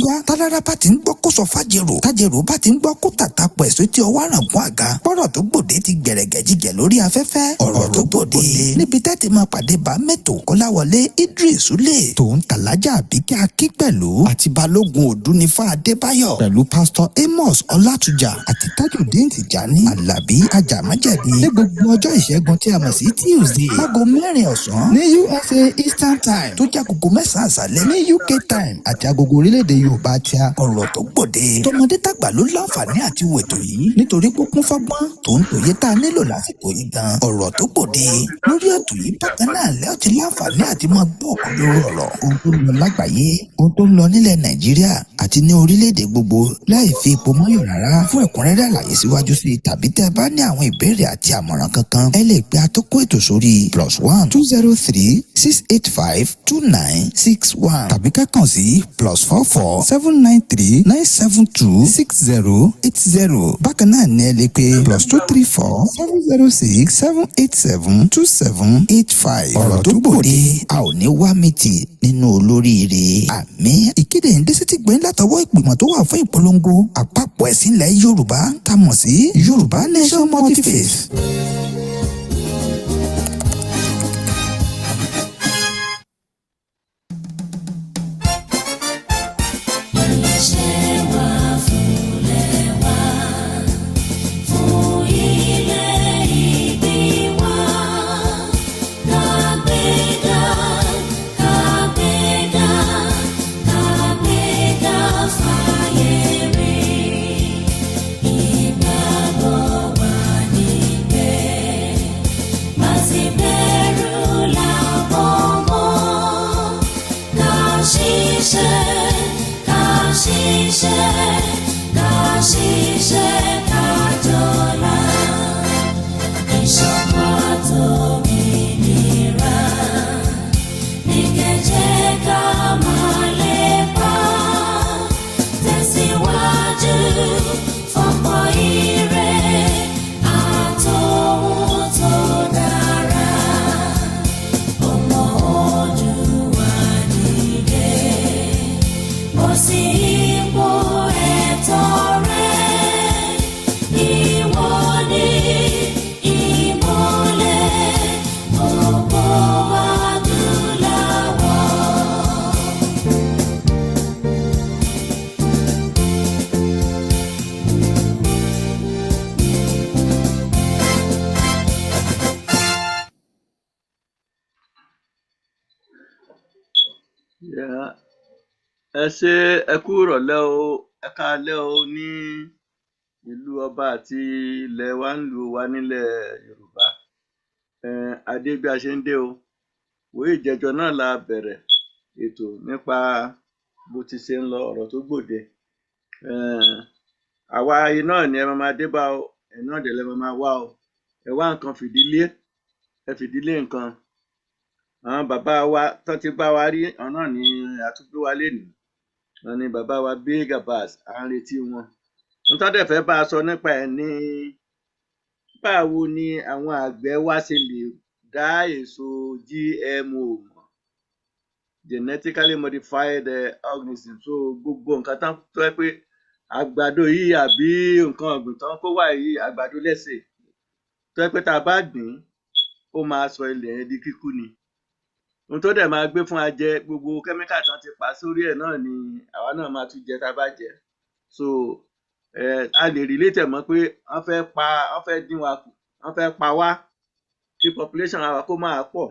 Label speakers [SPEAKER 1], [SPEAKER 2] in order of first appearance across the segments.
[SPEAKER 1] yá, tálára bá ti ń gbọ́ kó sọ fàjèrò, tájèrò bá ti ń gbọ́ kó tàta pẹ̀ sétí ọwọ́ àràǹgún àga. Bọ́rọ̀ tó gbòde ti gbẹ̀rẹ̀gẹ̀ jígẹ̀ lórí afẹ́fẹ́. Ọ̀rọ̀ tó gbòde níbi tẹ́ ti máa pàdé bá mẹ́tò Kọ́láwọlé Idris Sule, tòun tàlájà Àbíkẹ́ Akín pẹ̀lú àti Balógun Òdúnifá Adébáyọ̀ pẹ̀lú Pásítọ̀ Amos Ọlátújà àti Tajudeen Tìjání Alábí Ajàmájẹ̀bi ní gbogbo ọjọ́ Ìṣẹ́gun tí a mọ̀ sí Tuesday, láago 4 ọ̀sán ní USA Eastern Time, tó jẹ́ agogo 9 àṣálẹ́ ní UK Time àti agogo orílẹ̀-èdè Yorùbá tí a. Ọ̀rọ̀ tó gbòde, tọmọdé tàgbà ló láǹfààní àti wètò yìí nítorí pé ó kún fọ́gbọ́n tó ń tòye tá a nílò lásìkò yìí gan. Ọ̀rọ̀ tó gbòde, lórí ètò yìí bákan náà lẹ́ ti láǹfààní àti máa gbọ́ òkodoro ọ̀rọ̀, ohun tó ń lọ lágbàáyé, ohun tó ń lọ nílẹ̀ Nàìjíríà àti ní orílẹ̀-èdè gbogbo láì fi ipò mọ́yọ̀ rárá. Fún ẹ̀kúnrẹ́rẹ́ àlàyé síwájú sí i tàbí tẹ́ ẹ bá ní àwọn ìbéèrè àti àmọ̀ràn kankan, ẹ lè pe atọ́kùn ètò sórí +1 203 685 2961 tàbí ká kàn sí +44 793 972 6080. Bákan náà ní ẹ lè pe +234 706 787 2785. Ọ̀rọ̀ tó gbòde, a ò ní wá mi tì nínú olóríire, àmín. Ìkéde ń dé sétí gbẹ́ń látọwọ́ ìgbìmọ̀ tó wà fún ìpolongo àpapọ̀ ẹ̀sìn ilẹ̀ Yorùbá tá a mọ̀ sí Yorùbá Nation Multi-Faith.
[SPEAKER 2] Iṣẹ́ wa fúnlẹ̀ wa, fún ilẹ̀ ìbí wa. Kàgbéga, kàgbéga, kàgbéga fáyé rí. Ìgbàgbọ́ wa ní pé má sì bẹ̀rù làbọ̀ mọ́. Ká ṣiṣẹ́, ká ṣiṣẹ́, ká ṣiṣẹ́, ká jọlá. Ìṣọ̀kan àtòmìnira ní kẹjẹ ká máa lépa. Tẹ̀síwájú fọ́pọ̀ ire àtòhun tó dára. Ọmọ Oòduà dìde, bọ́ sí ipò ẹ̀tọ́ rẹ. Ìwọ ni ìmọ́lẹ̀ gbogbo adúláwọ̀.
[SPEAKER 3] Yeah. Ẹ ṣé, ẹ kú ìrọ̀lẹ́ o, ẹ káalẹ́ o ní ìlú ọba àti ilẹ̀ wa ń lu wa nílẹ̀ Yorùbá. A dé bí a ṣe ń dé o. Wòye ìjẹjọ náà la bẹ̀rẹ̀ ètò nípa bó ti ṣe ń lọ, ọ̀rọ̀ tó gbòde. Àwa iná ni ẹ máa máa dé bá o, ẹ̀yin náà dẹ̀ lẹ máa máa wá o. Ẹ wá nǹkan fìdílé, ẹ fìdílé nǹkan. Àwọn bàbá wa tán ti bá wa rí, àwọn náà ni a tún gbé wá lénìí. Wọ́n ní bàbá wa Big Abbas, à ń retí wọn. Ohun tán dẹ̀ fẹ́ bá a sọ nípa ẹ̀ ni báwo ni àwọn àgbẹ̀ wa ṣe lè dá èso GMO mọ̀, genetically modified organism. So gbogbo nǹkan tán tó jẹ́ pé àgbàdo yìí àbí nǹkan ọ̀gbìn tán kó wá yìí, àgbàdo lẹ́sẹ̀ tó jẹ́ pé tá a bá gbìn ín, ó máa sọ ilẹ̀ yẹn di kíkú ni. Ohun tó dẹ̀ máa gbé fún wa jẹ, gbogbo kẹ́míkà tán ti pa sórí ẹ̀ náà ni àwa náà máa tún jẹ tá a bá jẹ. So a lè relate ẹ̀ mọ́ pé wọ́n fẹ́ pa, wọ́n fẹ́ dín wa kù, wọ́n fẹ́ pa wá kí population wa kó máa pọ̀.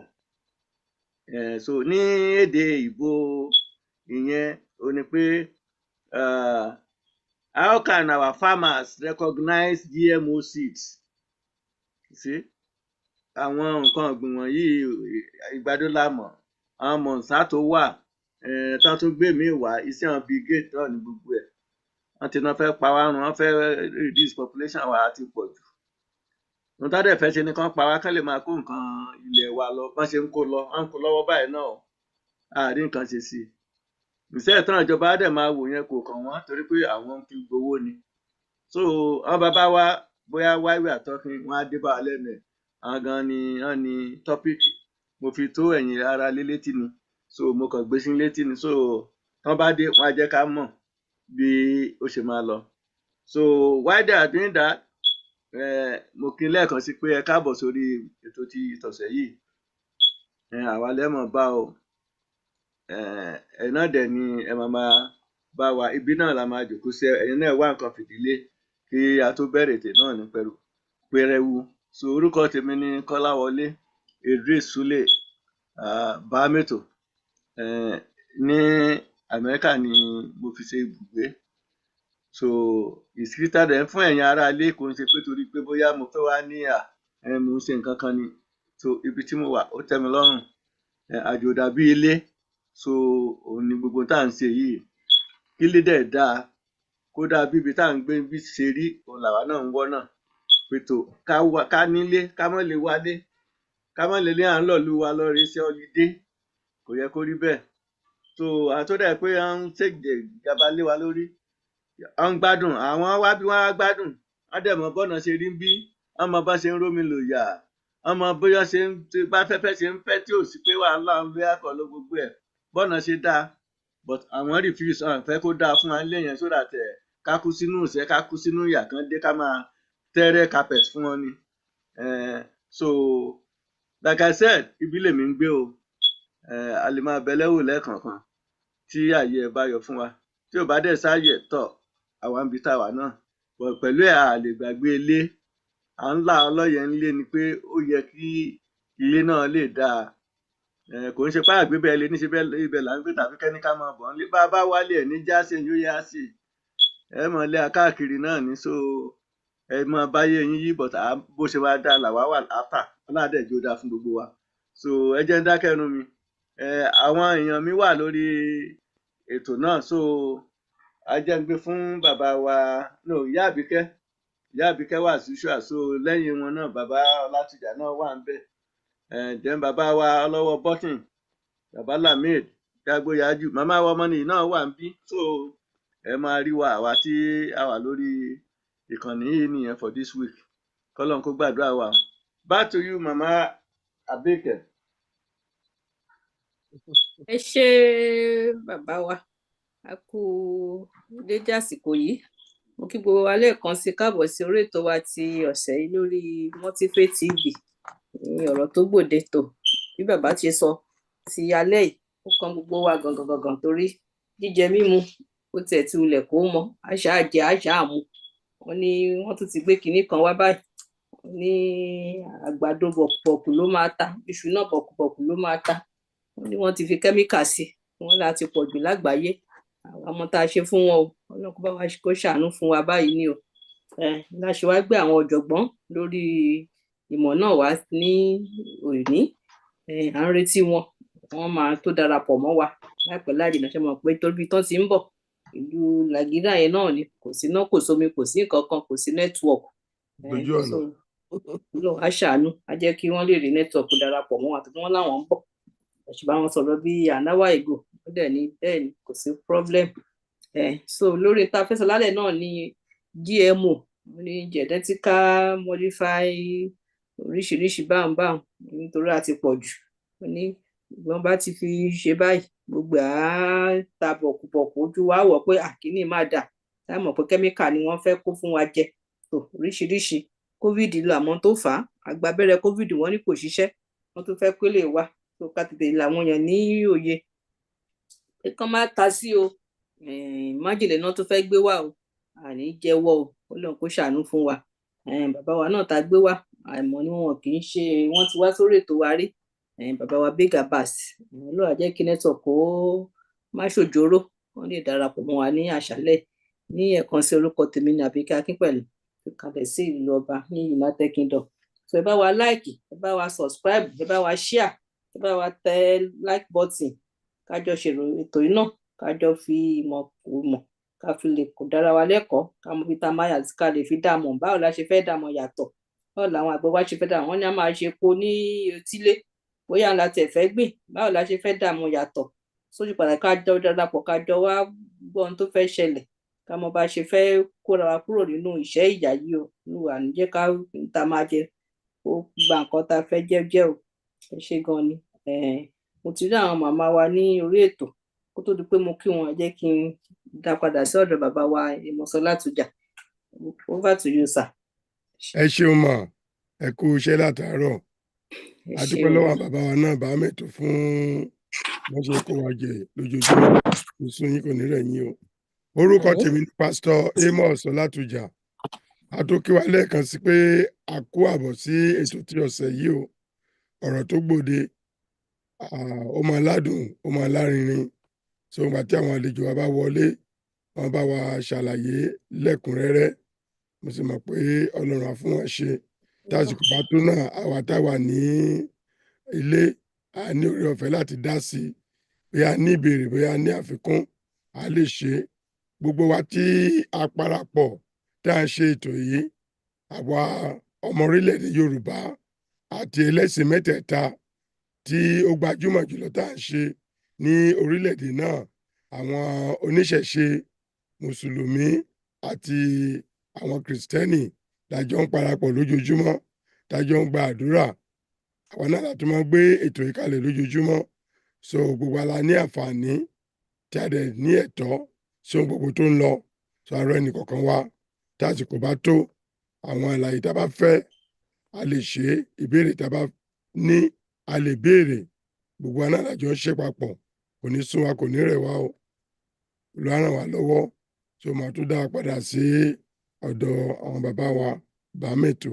[SPEAKER 3] So ní èdè ìbò ìyẹn òhun ni pé how can our farmers recognize GMO seeds? You see, àwọn nǹkan ọ̀gbìn wọ̀nyí, ìgbàdo la mọ̀, àwọn Monsanto wà tán tún gbé míì wá, iṣẹ́ àwọn Bill Gates náà ní gbogbo ẹ̀. Wọ́n ti ná fẹ́ pa wá run, wọ́n fẹ́ reduce population wa, á ti pọ̀ jù. Ohun tán dẹ̀ fẹ́ ṣe ni kán pa wá, kán lè máa kó nǹkan ilẹ̀ wa lọ, bọ́n ṣe ń kó lọ, wọ́n ń kó lọ́wọ́ báyìí náà o, a à rí nǹkan ṣe sí i. Instead táwọn ìjọba á dẹ̀ máa wò yẹn, kò kàn wọ́n torí pé àwọn ń fi gbowó ni. So àwọn bàbá wa, bóyá while we are talking, wọ́n á dé bá wa lẹ́nu ẹ̀. Àwọn gan ni wọ́n ní topic. Mo fi tó ẹ̀yin ará ilé létí ni. So mo kàn gbé sí yín létí ni. So tán bá dé, wọ́n á jẹ́ ká mọ̀. Bí ó ṣe máa lọ. So while they are doing that, mo kí lẹ́ẹ̀kan sí pé ẹ káàbọ̀ sórí ètò ti ìtọ̀sẹ̀ yìí. Àwa lẹ́mọ̀ bá o, ẹ náà dẹ̀ ni ẹ máa máa bá wa. Ibi náà la máa jòkó sí. Ẹ̀yin náà wá nǹkan fìdílé kí a tó bẹ̀rẹ̀ ètò náà ní pẹ̀lú pẹrẹwu. So orúkọ tèmi ni Kọ́láwọlé Idris Sule Bámẹ́tò. Ní Amẹ́ríkà ni mo fi ṣe ibùgbé. So ìsíkítà dẹ̀ fún ẹ̀yin ará ilé, kò ń ṣe pé torí pé bóyá mo fẹ́ wá ní à mo ń ṣe nǹkan kan ni. So ibi tí mo wà, ó tẹ́ mi lọ́rùn. Àjò dàbí ilé. So òun ni gbogbo tá à ń ṣe yìí, kílé dẹ̀ dáa, kó dáa bí ibi tá à ń gbé bí ṣe rí, òun làwa náà ń wọ́ náà pé tó ká wá ká nílé, ká mọ́ lè wálé, ká mọ́ lè ní à ń lọ ìlú wa lọ rí ṣe holiday. Kò yẹ kó rí bẹ́ẹ̀. So àtọ́dẹ̀ pé à ń ṣèjọba lé wa lórí, à ń gbádùn àwọn wá bí wọ́n á gbádùn, wọ́n dẹ̀ mọ bọ́nà ṣe rí bí wọ́n mọ bá ṣe ń rómi lò yà, wọ́n mọ bóyá ṣe ń bá fẹ́fẹ́ ṣe ń fẹ́ tí ò sí pé wàhálà ń lé àkọlù gbogbo ẹ̀ bọ́nà ṣe dáa. But àwọn refuse, àwọn fẹ́ kó dáa fún wa nílé yẹn so that ká kú sínú ìṣẹ́, ká kú sínú ìyà, kan dé ká máa tẹ́rẹ́ carpet fún wọn ni. So like I said, ibi lèmi ń gbé o. A lè máa bẹ lẹ́wò lẹ́ẹ̀kọ̀ọ̀kan tí ààyè ẹ̀ bá yọ fún wa. Tí ò bá dẹ̀ sáàyè tọ̀, àwa ń bi tá a wà náà. But pẹ̀lú ẹ̀, a lè gbàgbé ilé. À ń là ọlọ́yẹ̀ ńlé ni pé ó yẹ kí ilé náà lè dáa. Kò ń ṣe pé àgbé bẹ́ẹ̀ lé níṣe bẹ́ẹ̀, ibẹ̀ là ń gbé tàbí kẹ́ni ká máa bọ̀ nílé. Bá a bá wálé ẹ̀ ní jáse yóò yá sí ẹ mọ̀ lé a káàkiri náà ní. So ẹ mọ báyé yín yí, but bó ṣe wá dáa làwa wà áfà. Ọlọ́dẹ̀ jó dáa fún gbogbo wa. So ẹ jẹ́ ń dákẹ́ ẹnu mi. Àwọn èèyàn mi wà lórí ètò náà, so a jẹ́ ń gbé fún bàbá wa, no, ìyá Àbíkẹ́. Ìyá Àbíkẹ́ wà ṣùṣùà. So lẹ́yìn wọn náà, bàbá Ọlátújà náà wà ń bẹ̀. Then bàbá wa ọlọ́wọ́ bọ́tìn, bàbá Lamid Jágbóyájú, màmá wa ọmọnìyí náà wà ń bí. So ẹ máa rí wa, àwa tí a wà lórí ìkànnì yìí nìyẹn for this week. Kọ́lọ́n kó gbàdúrà wa. Back to you, Màmá Àbíkẹ́.
[SPEAKER 4] Ẹ ṣé, bàbá wa. A kú dédé àsìkò yìí. Mo kí gbogbo wa lẹ́ẹ̀kan sí káàbọ̀ sí orí ètò wa ti ọ̀sẹ̀ yìí lórí Multifaith TV ní Ọ̀rọ̀ tó Gbòde. Tó bí bàbá ti sọ, ti alẹ́ yìí ó kan gbogbo wa gangan gangan, torí jíjẹ mímu, ó tiẹ̀ ti wulẹ̀ kó mọ àṣà jẹ àṣà mu. Wọ́n ní wọ́n tún ti gbé kinní kan wá báyìí, wọ́n ní àgbàdo bọ̀kùbọ̀kù ló máa ta, iṣu náà bọ̀kùbọ̀kù ló máa ta. Wọ́n ní wọ́n ti fi kẹ́míkà sí. Wọ́n láti pọ̀ jù lágbàáyé. Àwọn ọmọ tá a ṣe fún wọn o, Ọlọ́run kó bá wa kó ṣàánú fún wa báyìí ni o. Ẹ láṣẹ wá gbé àwọn ọ̀jọ̀gbọ́n lórí ìmọ̀ náà wá ní òní. À ń retí wọn, wọ́n máa tó darapọ̀ mọ́ wa láìpẹ́ láì jìnnà. Ṣe mọ̀ pé torí tán ti ń bọ̀, ìlú Nàìjíríà yẹn náà ni, kò sí iná, kò sómi, kò sí nǹkan kan, kò sí network.
[SPEAKER 5] Lójú ọ̀nà.
[SPEAKER 4] So Ọlọ́run á ṣàánú, á jẹ́ kí wọ́n lè rí network darapọ̀ mọ́ wa, tó wọ́n láwọn ń bọ̀. Ṣùgbọ́n àwọn sọ̀rọ̀ bíi an hour ago, ó dẹ̀ ní bẹ́ẹ̀ ni, kò sí problem. So lórí tá a fẹ́ sọ lálẹ́ náà ní GMO, ní genetically modify oríṣiríṣi báhùn nítorí a ti pọ̀ jù. Wọ́n ní wọ́n bá ti fi ṣe báyìí, gbogbo ẹ̀ á ta bọ̀kùbọ̀kù, ojú wa wọ̀ pé àkíní má dà tá a mọ̀ pé kẹ́míkà ni wọ́n fẹ́ kó fún wa jẹ. Tó oríṣiríṣi COVID lọ, àmọ́ tó fà á, àgbà abẹ́rẹ́ COVID, wọ́n ní kò ṣiṣẹ́, wọ́n tún fẹ́ pélé wa. Tó ká tètè làwọn èèyàn ní òye pé kán má ta sí o. Májèlé náà tó fẹ́ gbé wá o, àní jẹ́wọ́ o. Ọlọ́run kó ṣàánú fún wa. Bàbá wa náà tá gbé wá, àìmọ̀ ni wọn kì í ṣe, wọ́n ti wá sórí ètò wa rí. Bàbá wa Big Abbas, Ọlọ́run á jẹ́ kí network kó má ṣòjóró, wọ́n lè darapọ̀ mọ́ wa ní àṣálẹ́. Ní ẹ̀kan sí, orúkọ tèmi ní Àbíkẹ́ Akínpẹ̀lú, tó kalẹ̀ sí ìlú ọba ní United Kingdom. So ẹ bá wa like, ẹ bá wa subscribe, ẹ bá wa share, ẹ bá wa tẹ like button, kájọ ṣèrò ètò yìí náà, kájọ fi ìmọ̀ mọ̀, ká fi lè kó dára wa lẹ́kọ̀ọ́, ká mọ ibi tá a máa yà sí, ká lè fi dá mọ̀ báwo la ṣe fẹ́ dá mọ̀ yàtọ̀, báwo làwọn àgbẹ̀ wa ṣe fẹ́ dá. Wọ́n ní a máa ṣe epo ní etílé, bóyá ńlá tiẹ̀ fẹ́ gbìn, báwo la ṣe fẹ́ dá mọ̀ yàtọ̀ sójú pàtàkì. Ká jọ darapọ̀, ká jọ wá gbọ́ ohun tó fẹ́ ṣẹlẹ̀, ká mọ bá ṣe fẹ́ kóra wa kúrò nínú ìṣẹ́ ìyà yìí o. Olúwa ní jẹ́ ká tá a máa jẹ ó gba nǹkan tá a fẹ́ jẹ́ jẹ́ o. Ẹ ṣé gan ni. Mo ti rí àwọn màmá wa ní orí ètò. Kó tó di pé mo kí wọn, ẹ jẹ́ kí n Dá padà sí ọ̀dọ̀ bàbá wa Amos Ọlátújà. Over to you, sir.
[SPEAKER 5] Ẹ ṣeun mà, ẹ kú iṣẹ́ látàárọ̀.
[SPEAKER 4] Ẹ
[SPEAKER 5] A dúpẹ́
[SPEAKER 4] ṣeun.
[SPEAKER 5] lọ́wọ́ àwọn bàbá wa náà bá mẹ́tò fún wọ́n ṣe kó wa jẹ lójoojúmọ́. Kò sún yín, kò ní rẹ̀ yín o. Orúkọ
[SPEAKER 4] Àmín.
[SPEAKER 5] tèmi ni Pásítọ̀ Amos Ọlátújà. A tó kí wa lẹ́ẹ̀kan sí pé a kú àbọ̀ sí ètò tí ọ̀sẹ̀ yìí o. Ọ̀rọ̀ tó gbòde, ó máa ládùn, ó máa lárinrin. So ìgbà tí àwọn àlejò wa bá wọlé, wọ́n bá wa ṣàlàyé lẹ́kùnrẹ́rẹ́. Mo sì mọ̀ pé Ọlọ́run á fún wa ṣe. Tásìkò bá tó náà, àwa tá wà ní ilé, a ní oore ọ̀fẹ́ láti dá sí i. Bóyá a ní ìbéèrè, bóyá a ní àfikún, a lè ṣe é. Gbogbo wa tí a parapọ̀ tá à ń ṣe ètò yìí, àwa ọmọ orílẹ̀-èdè Yorùbá àti ẹlẹ́sìn mẹ́tẹ̀ẹ̀ta tí ó gbajúmọ̀ jùlọ tá à ń ṣe ní orílẹ̀-èdè náà, àwọn oníṣẹ̀ṣe, Mùsùlùmí àti àwọn Kìrìsìtẹ́nì, la jọ ń parapọ̀ lójoojúmọ́, tá jọ ń gba àdúrà. Àwa náà la tún máa ń gbé ètò yìí kalẹ̀ lójoojúmọ́. So gbogbo wa la ní àǹfààní tí a dẹ̀ ní ẹ̀tọ́ sí ohun gbogbo tó ń lọ. So àárọ̀ ẹnì kọ̀ọ̀kan wa, tásìkò bá tó, àwọn àlàyé tá a bá fẹ́, a lè ṣe é. Ìbéèrè tá a bá ní, a lè béèrè. Gbogbo wa náà la jọ ń ṣe papọ̀. Kò ní sún wa, kò ní rẹ̀ wá o. Olúwa ràn wá lọ́wọ́. So màá tún dá wa padà sí ọ̀dọ̀ àwọn bàbá wa bàmẹ́tò.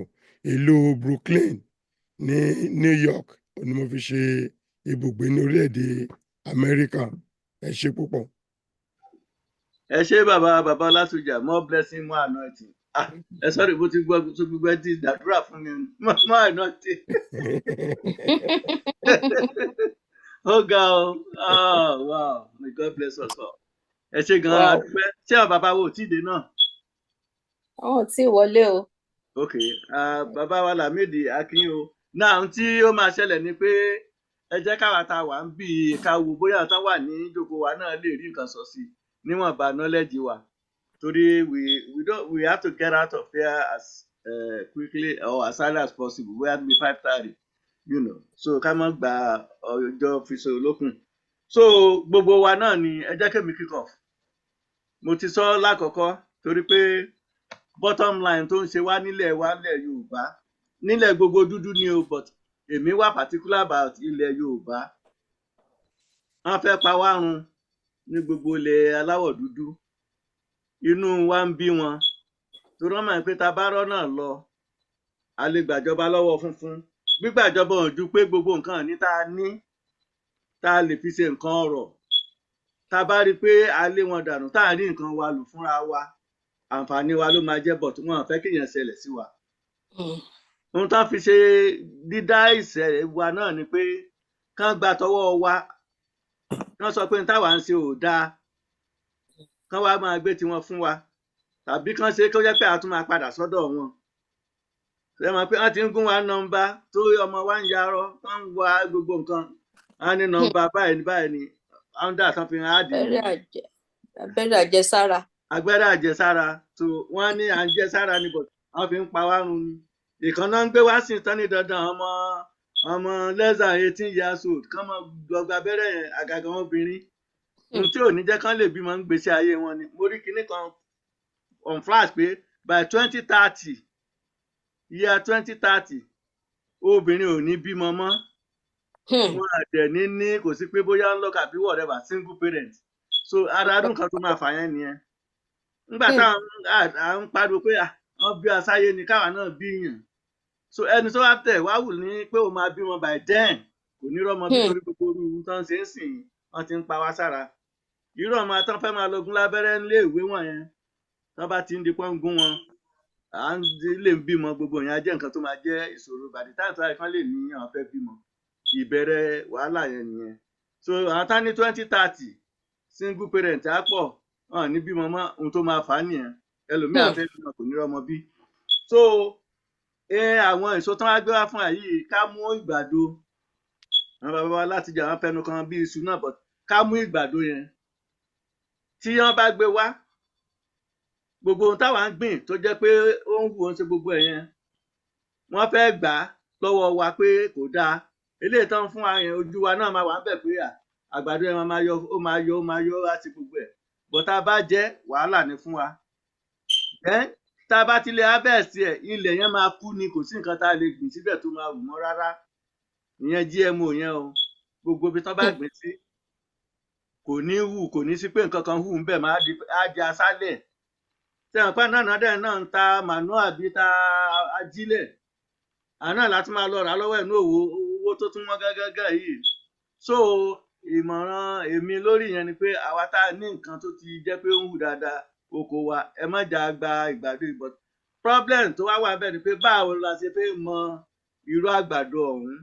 [SPEAKER 5] Ìlú Brooklyn ní New York ni mo fi ṣe ibùgbé ní orílẹ̀-èdè Amẹ́ríkà. Ẹ ṣé púpọ̀.
[SPEAKER 3] Ẹ ṣé, bàbá Ọlátújà. More blessing, more anointing. Ah, ẹ sọ́ọ́rì, bó ti gbọ́ tó gbogbo ẹ ti dàdúrà fún mi, more anointing. Ó ga o. Oh wow, may God bless us all. Ẹ ṣé gan-an. Adúpẹ́. Ṣé àwọn bàbá wo ò tí ì dé náà?
[SPEAKER 4] Àwọn ò tí ì wọlé o.
[SPEAKER 3] Ok, bàbá wa Lámìdí Akin o. Náà, ohun tí ó máa ṣẹlẹ̀ ni pé ẹ jẹ́ káwa tá a wà ń bì í ká wo bóyá àwọn tán wà ní ìjókòó wa náà lè rí nǹkan sọ sí i níwọ̀nba knowledge wa, torí we don't we have to get out of here as quickly or as early as possible. We have to be 5:30, so ká má gba ọjọ́ fi so lókun. So gbogbo wa náà ni ẹ jẹ́ kémi kick off. Mo ti sọ lákọ̀ọ́kọ́, torí pé bottom line tó ń ṣe wá nílẹ̀ wa, nílẹ̀ Yorùbá, nílẹ̀ gbogbo dúdú ni o, but èmi wà particular about ilẹ̀ Yorùbá. Wọ́n fẹ́ pa wá run ní gbogbo ilẹ̀ aláwọ̀ dúdú. Inú wa ń bí wọn torí wọ́n mọ̀ pé tá a bá rọ́nà lọ, a lè gbàjọba lọ́wọ́ funfun. Gbígbàjọba ò ju pé gbogbo nǹkan ní tá a ní, tá a lè fi ṣe nǹkan ọrọ̀, tá a bá rí i pé a lé wọn dànù, tá a rí nǹkan wa lò fúnra wa, àǹfààní wa ló máa jẹ́, but wọn ò fẹ́ kéèyàn ṣẹlẹ̀ sí wa. Ohun tó fi ṣe dídá ìṣẹ̀ wa náà ni pé kán gba tọwọ́ wa, kán sọ pé ní táwa ń ṣe ò dáa, kán wá máa gbé tiwọn fún wa, tàbí kán ṣe kó jẹ́ pé a tún máa padà sọ́dọ̀ wọn. Ṣé mọ̀ pé wọ́n ti ń gún wa nọ́mbà tó ọmọ wa ń yarọ, wọ́n ń wa gbogbo nǹkan, wọ́n ní nọ́mbà báyìí ní báyìí ní under tán fi hàn á dì.
[SPEAKER 4] Abẹ́rẹ́ àjẹsára.
[SPEAKER 3] Agbẹ́rẹ́ àjẹsára tó wọ́n ní à ń jẹsára ni, but wọ́n fi ń pa wá run ni. Ìkan náà ń gbé wá sí tán ní dandan, ọmọ less than 18 years old kán mọ gbọgbà abẹ́rẹ́ yẹn, àgàgà wọn obìnrin, ohun tí ò ní jẹ́ kán lè bímọ ń gbèsè ayé wọn ni. Mo rí kinní kan on flash pé by 2030, year 2030, obìnrin ò ní bímọ mọ́. Wọn à dẹ̀ ní kò sí pé bóyá ń lọ́kà àbí whatever, single parent. So ara ọdún kan tó máa fà yẹn nìyẹn. Nígbà táwọn à ń pariwo pé wọ́n bí asáyé ni káwa náà bí yàn. So ẹni tó wá tẹ̀ wá wù ní pé òun máa bímọ by then, kò ní rọ́mọ bí, torí gbogbo orú ohun tó ń ṣe ń sìn, wọ́n ti ń pa wá sára. Irú ọmọ tán fẹ́ máa lọ gún lábẹ́rẹ́ nílé ìwé wọ̀nyẹn, tán bá ti ń di pọ́n gún wọn, à ń lè bímọ, gbogbo yẹn á jẹ́ nǹkan tó máa jẹ́ ìṣòro by the time táwọn kan lè ní àwọn fẹ́ bímọ. Ìbẹ̀rẹ̀ wàhálà yẹn nìyẹn. So àwọn tá ní 2030, single parent á pọ̀, wọn ní bímọ mọ́. Ohun tó máa fà á nìyẹn. Ẹlòmíà fẹ́ bímọ, kò ní rọ́mọ bí. So àwọn èso tán wá gbé wá fún wa yìí, ká mú ìgbàdo. Àwọn bàbá wa láti jẹ àwọn fẹnu kan bí iṣu náà, but ká mú ìgbàdo yẹn tí wọ́n bá gbé wá, gbogbo ohun táwa ń gbìn tó jẹ́ pé ó ń wù, ó ń ṣe gbogbo ẹ̀ yẹn, wọ́n fẹ́ gbà á lọ́wọ́ wa pé kò dáa. Eléyìí tán fún wa yẹn, ojú wa náà máa wà ń bẹ̀ pé àgbàdo yẹn máa yọ, ó máa yọ, ó máa yọ láti gbogbo ẹ̀. But tá a bá jẹ, wàhálà ni fún wa. Then tá a bá ti lè harvest ẹ̀, ilẹ̀ yẹn máa kú ni, kò sí nǹkan tá a lè gbìn síbẹ̀ tó máa wù mọ́ rárá. Ìyẹn GMO yẹn o. Gbogbo ibi tán bá gbìn sí kò ní hù, kò ní sí pé nǹkan kan hù ń bẹ̀ máa di, á di aṣálẹ̀. Sẹ́wọ̀n pé náà dẹ̀ náà ń ta manure àbí ta ajílẹ̀ àná láti máa lọ rà lọ́wọ́ ẹ̀ ní òwò owó tó tún wọ́n gágágá yìí. So ìmọ̀ràn èmi lórí yẹn ni pé àwa tá a ní nǹkan tó ti jẹ́ pé ó ń hù dáadáa oko wa, ẹ má jà gba ìgbàdo ìbọn. Problem tó wá wà bẹ́ẹ̀ ni pé báwo la ṣe fẹ́ mọ irú àgbàdo ọ̀hún?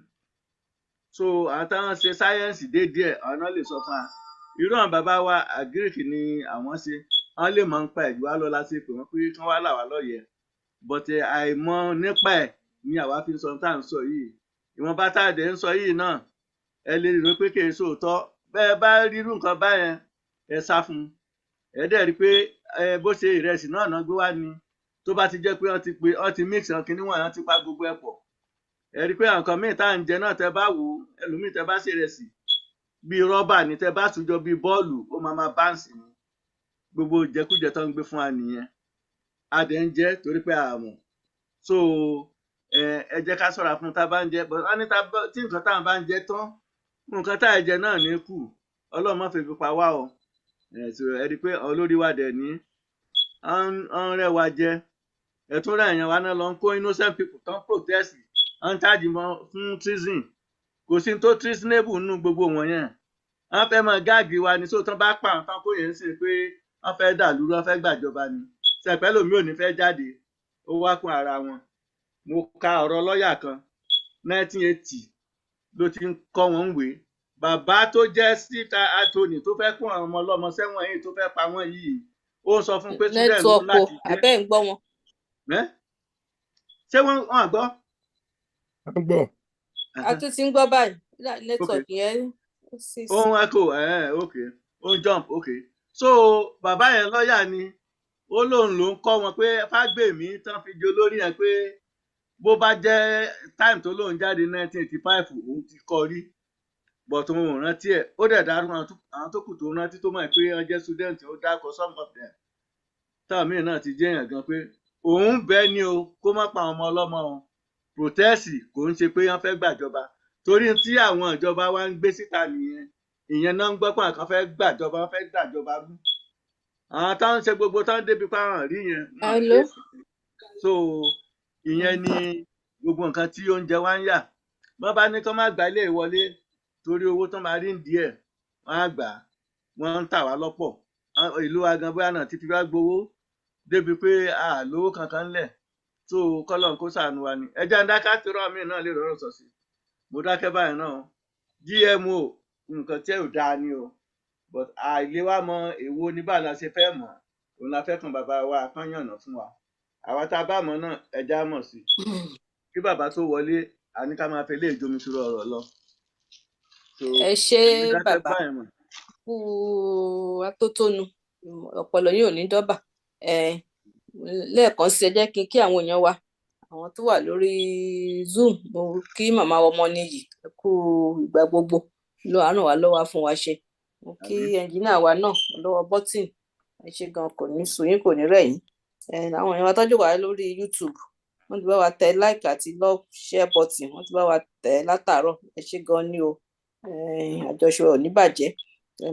[SPEAKER 3] So àwọn táwọn ṣe sáyẹ́ǹsì dé díẹ̀, àwọn náà lè sọ fún wa. Irú àwọn bàbá wa, agric ni àwọn ṣe, wọ́n lè mọ̀ nípa ẹ̀ jù wá lọ, la ṣe pè wọ́n pé kán wá là wá lọ́yẹ̀. But àìmọ̀ nípa ẹ̀ ni àwa fi ń sọ tá à ń sọ yìí. Ìwọ̀nba tá a dẹ̀ ń sọ yìí náà, ẹ lè rò pé kì í sóòótọ́. Bẹ́ẹ̀ bá rírú nǹkan báyẹn, ẹ sá fún un. Ẹ dẹ̀ rí i pé ẹ bó ṣe ìrẹsì náà náà gbé wá ni, tó bá ti jẹ́ pé wọ́n ti pe, wọ́n ti mix wọn kinní wọ̀nyí, wọ́n ti pa gbogbo ẹ̀ pọ̀. Ẹ rí i pé àwọn nǹkan míì tá à ń jẹ náà, tẹ bá wò ó, ẹlòmíì tẹ bá ṣe ìrẹsì bíi rọ́bà ni, tẹ bá sùjọ bíi bọ́ọ̀lù, ó máa máa bounce ni. Gbogbo ìjẹkújẹ tó ń gbé fún wa nìyẹn, a dẹ̀ ń jẹ torí pé a mọ̀. So ẹ jẹ́ ká ṣọ́ra fún tá a bá ń jẹ. But wọ́n ní tí nǹkan tá à ń bá ń jẹ tán, nǹkan tá à jẹ náà ní kù. Ọlọ́run má fi pa wá o. Ẹ so ẹ rí i pé olórí wa dẹ̀ ní ń rẹ́ wa jẹ. Ẹ tún rẹ̀ èèyàn wa náà lọ ń kó innocent people tán protest, ń charge wọn fún treason. Kò sí tó treasonable nínú gbogbo wọn yẹn. Wọ́n fẹ́ máa gag wa ni. So tán bá pa àwọn tán kó yẹn ń sìn pé wọ́n fẹ́ dàlúrú, wọ́n fẹ́ gbàjọba ni, sẹ̀pẹ́ lòmí ò ní fẹ́ jáde, ó wá kún ara wọn. Mo ka ọ̀rọ̀ lọ́ọ̀yà kan, 1980 ló ti ń kọ́ wọn ń wé. Bàbá tó jẹ́ state attorney tó fẹ́ kó àwọn ọmọ ọlọ́mọ sẹ́wọ̀n yìí, tó fẹ́ pa wọ́n yìí, ó sọ fún pé student ló
[SPEAKER 4] Network o.
[SPEAKER 3] láti jẹ́
[SPEAKER 4] Àbẹ́ ń gbọ́ wọn?
[SPEAKER 3] Ẹ́ ṣé wọ́n gbọ́?
[SPEAKER 5] À ń gbọ́.
[SPEAKER 4] A tún ti ń gbọ́ báyìí. Network yẹn ó sì
[SPEAKER 3] Ó ń echo ẹ̀. Ok, ó ń jump. Ok, so bàbá yẹn, lọ́ọ̀yà ni, ó lóun ló ń kọ́ wọn pé Fágbèmí tán fi jẹ olórí yẹn, pé bó bá jẹ́ time tó lóun jáde, 1985, òun ti kọ́ rí, but òun ò rántí ẹ̀. Ó dẹ̀ dárúkọ àwọn tó kù tó rántí, tó mọ̀ pé wọ́n jẹ́ student. Ó dárúkọ some of them, táwọn míì náà ti jẹ́ èèyàn gan, pé òun bẹ́ẹ̀ ni o, kó má pa àwọn ọmọ ọlọ́mọ o. Protest kò ń ṣe pé wọ́n fẹ́ gbàjọba, torí tí àwọn ìjọba wa ń gbé síta nìyẹn. Ìyẹn náà ń gbọ́ pé àwọn kan fẹ́ gbàjọba, wọ́n fẹ́ gbàjọba rú. Àwọn tó ń ṣe gbogbo tó ń débi pa hàn rí yẹn wọn
[SPEAKER 4] Hello.
[SPEAKER 3] ṣe. So ìyẹn ni gbogbo nǹkan tí oúnjẹ wa ń yà. Wọ́n bá ní kó má gba ilé ìwọlé torí owó tó máa rí ń díẹ̀, wọ́n á gbà á. Wọ́n ń tà wá lọ́pọ̀. Ìlú wa gan bóyá náà ti fi wá gbowó débi pé a lówó kankan ńlẹ̀. So kọ́lọ́n kó ṣàánú wa ni. Ẹjẹ́ ń dáká tó rọ̀ mí náà lè rọrùn sọ sí. Mo dákẹ́ báyìí náà. GMO, nǹkan tí ò dáa ni o, but àìlè wa mọ èwo ní báà la ṣe fẹ́ mọ̀. Òun la fẹ́ kan bàbá wa kán yànnà fún wa. Àwa tá a bá mọ̀ náà, ẹja mọ̀ sí kí bàbá tó wọlé, a ní ká máa fi ilé ìjomi ṣòro ọ̀rọ̀ lọ. So
[SPEAKER 4] Ẹ ṣé,
[SPEAKER 3] èmi dákẹ́
[SPEAKER 4] bàbá.
[SPEAKER 3] báyìí mọ̀.
[SPEAKER 4] Kú atótónu, ọpọlọ yóò ní dọ́bà. Ẹ lẹ́ẹ̀kan sí, ẹ jẹ́ kí n kí àwọn èèyàn wa, àwọn tó wà lórí Zoom. Mo kí màmá ọmọ nìyí, ẹ kú ìgbà gbogbo ló àárùn wa lọ́wọ́ fún wa ṣe. Mo kí
[SPEAKER 3] Àmín.
[SPEAKER 4] Ẹnjìnìà wa náà lọ́wọ́ bọ́tìn, ẹ ṣé gan, kò ní sú yín, kò ní rẹ̀ yín. Ẹ àwọn èèyàn wa tọ́jú wà lórí YouTube, wọ́n ti bá wa tẹ like àti love share button, wọ́n ti bá wa tẹ látàárọ̀. Ẹ ṣé gan ni o. Àjọṣe ò ní bàjẹ́.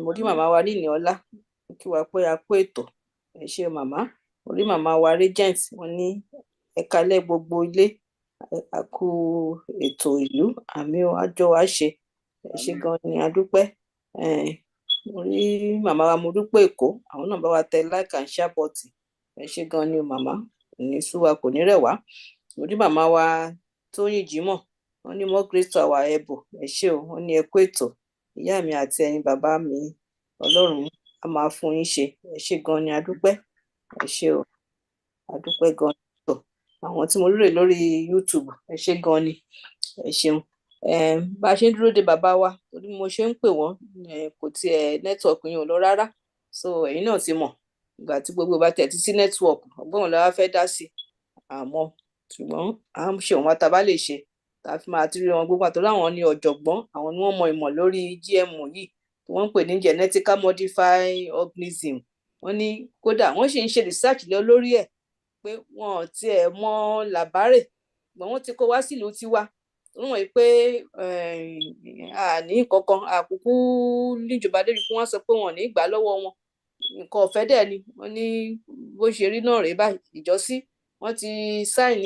[SPEAKER 4] Mo rí
[SPEAKER 3] Àmín.
[SPEAKER 4] màmá wa níní ọlá, mo kí wa pé a kú ètò. Ẹ ṣé màmá. Mo rí màmá wa Regent, wọ́n ní ẹ kalẹ́ gbogbo ilé, a kú ètò ìlú. Àmì o, àjọ wa ṣe. Ẹ ṣé
[SPEAKER 3] Àmín.
[SPEAKER 4] gan ni, a dúpẹ́. Mo rí màmá wa, mo dúpẹ́ Èkó, àwọn náà bá wa tẹ like and share button. Ẹ ṣé gan ni o màmá, kò ní sú wa, kò ní rẹ̀ wá. Mo rí màmá wa Tóyìn Jímọ̀, wọ́n ní more grace to our elbow. Ẹ ṣé o. Wọ́n ní ẹ kú ètò, ìyá mi àti ẹ̀yin bàbá mi, Ọlọ́run á máa fún yín ṣe. Ẹ ṣé gan ni, a dúpẹ́. Ẹ ṣé o, a dúpẹ́ gan ni. Àwọn tí mo rí rè lórí YouTube, ẹ ṣé gan ni, ẹ ṣeun. Bá a ṣe ń dúró de bàbá wa, torí mo ṣe ń pè wọ́n, kò tiẹ̀, network yẹn ò lọ rárá. So ẹ̀yin náà ti mọ̀, ìgbà tí gbogbo bá tẹ̀ ti sí network, ọgbọ́n òun la wá fẹ́ dá sí àmọ́. Ṣùgbọ́n à ń ṣe òun wa tá a bá lè ṣe tá a fi máa ti rí wọn gbogbo àtọ́lá. Àwọn ní ọ̀jọ̀gbọ́n, àwọn ni wọ́n mọ ìmọ̀ lórí GMO yìí tí wọ́n ń pè ní genetically modified organism. Wọ́n ní kódà wọ́n sì ń ṣe research lọ lórí ẹ̀ pé wọn ò tiẹ̀ mọ làbárè, ṣùgbọ́n wọ́n ti kó wá sílùú tiwa. Wọ́n mọ̀ pé àní kankan àkókò níjọba débi pé wọ́n sọ pé wọn ò ní gbà lọ́wọ́ wọn. Nǹkan ọ̀fẹ́ dẹ̀ ni. Wọ́n ní bó ṣe rí náà rèé báyìí. Ìjọsí wọ́n ti sign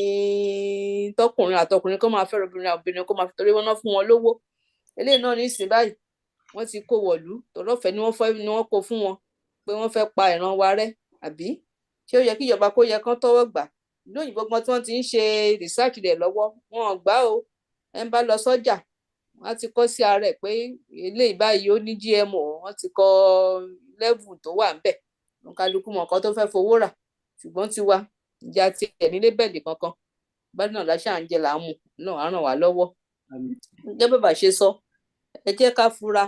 [SPEAKER 4] tọkùnrin àtọkùnrin kó máa fẹ́ràn obìnrin, obìnrin kó máa fi, torí wọn náà fún wọn lówó. Eléyìí náà ní ìsìn báyìí, wọ́n ti kó wọ̀lú tọ̀rọ̀fẹ́ ni wọ́n fẹ́ ni wọ́n kó fún wọn pé wọ́n fẹ́ pa ìran wa rẹ́, àbí ṣé ó yẹ kí ìjọba kó yẹ kán tọ́wọ́ gbà? Ìlú òyìnbó gan tí wọ́n ti ń ṣe research rẹ̀ lọ́wọ́, wọn ò gbà o. Ẹ ń bá lọ sọ́jà, wọ́n ti kọ sí ara ẹ̀ pé eléyìí báyìí ó ní GMO. Wọ́n ti kọ level tó wà ńbẹ̀, kálukú mọ nǹkan tó fẹ́ fowó rà. Ṣùgbọ́n tiwa, ìjà tiẹ̀ ní label kankan báyìí náà láṣà ń jẹ là ń mu náà á ràn wá lọ́wọ́. Gẹ́gẹ́ bàbá ṣe sọ, ẹ jẹ́ ká fura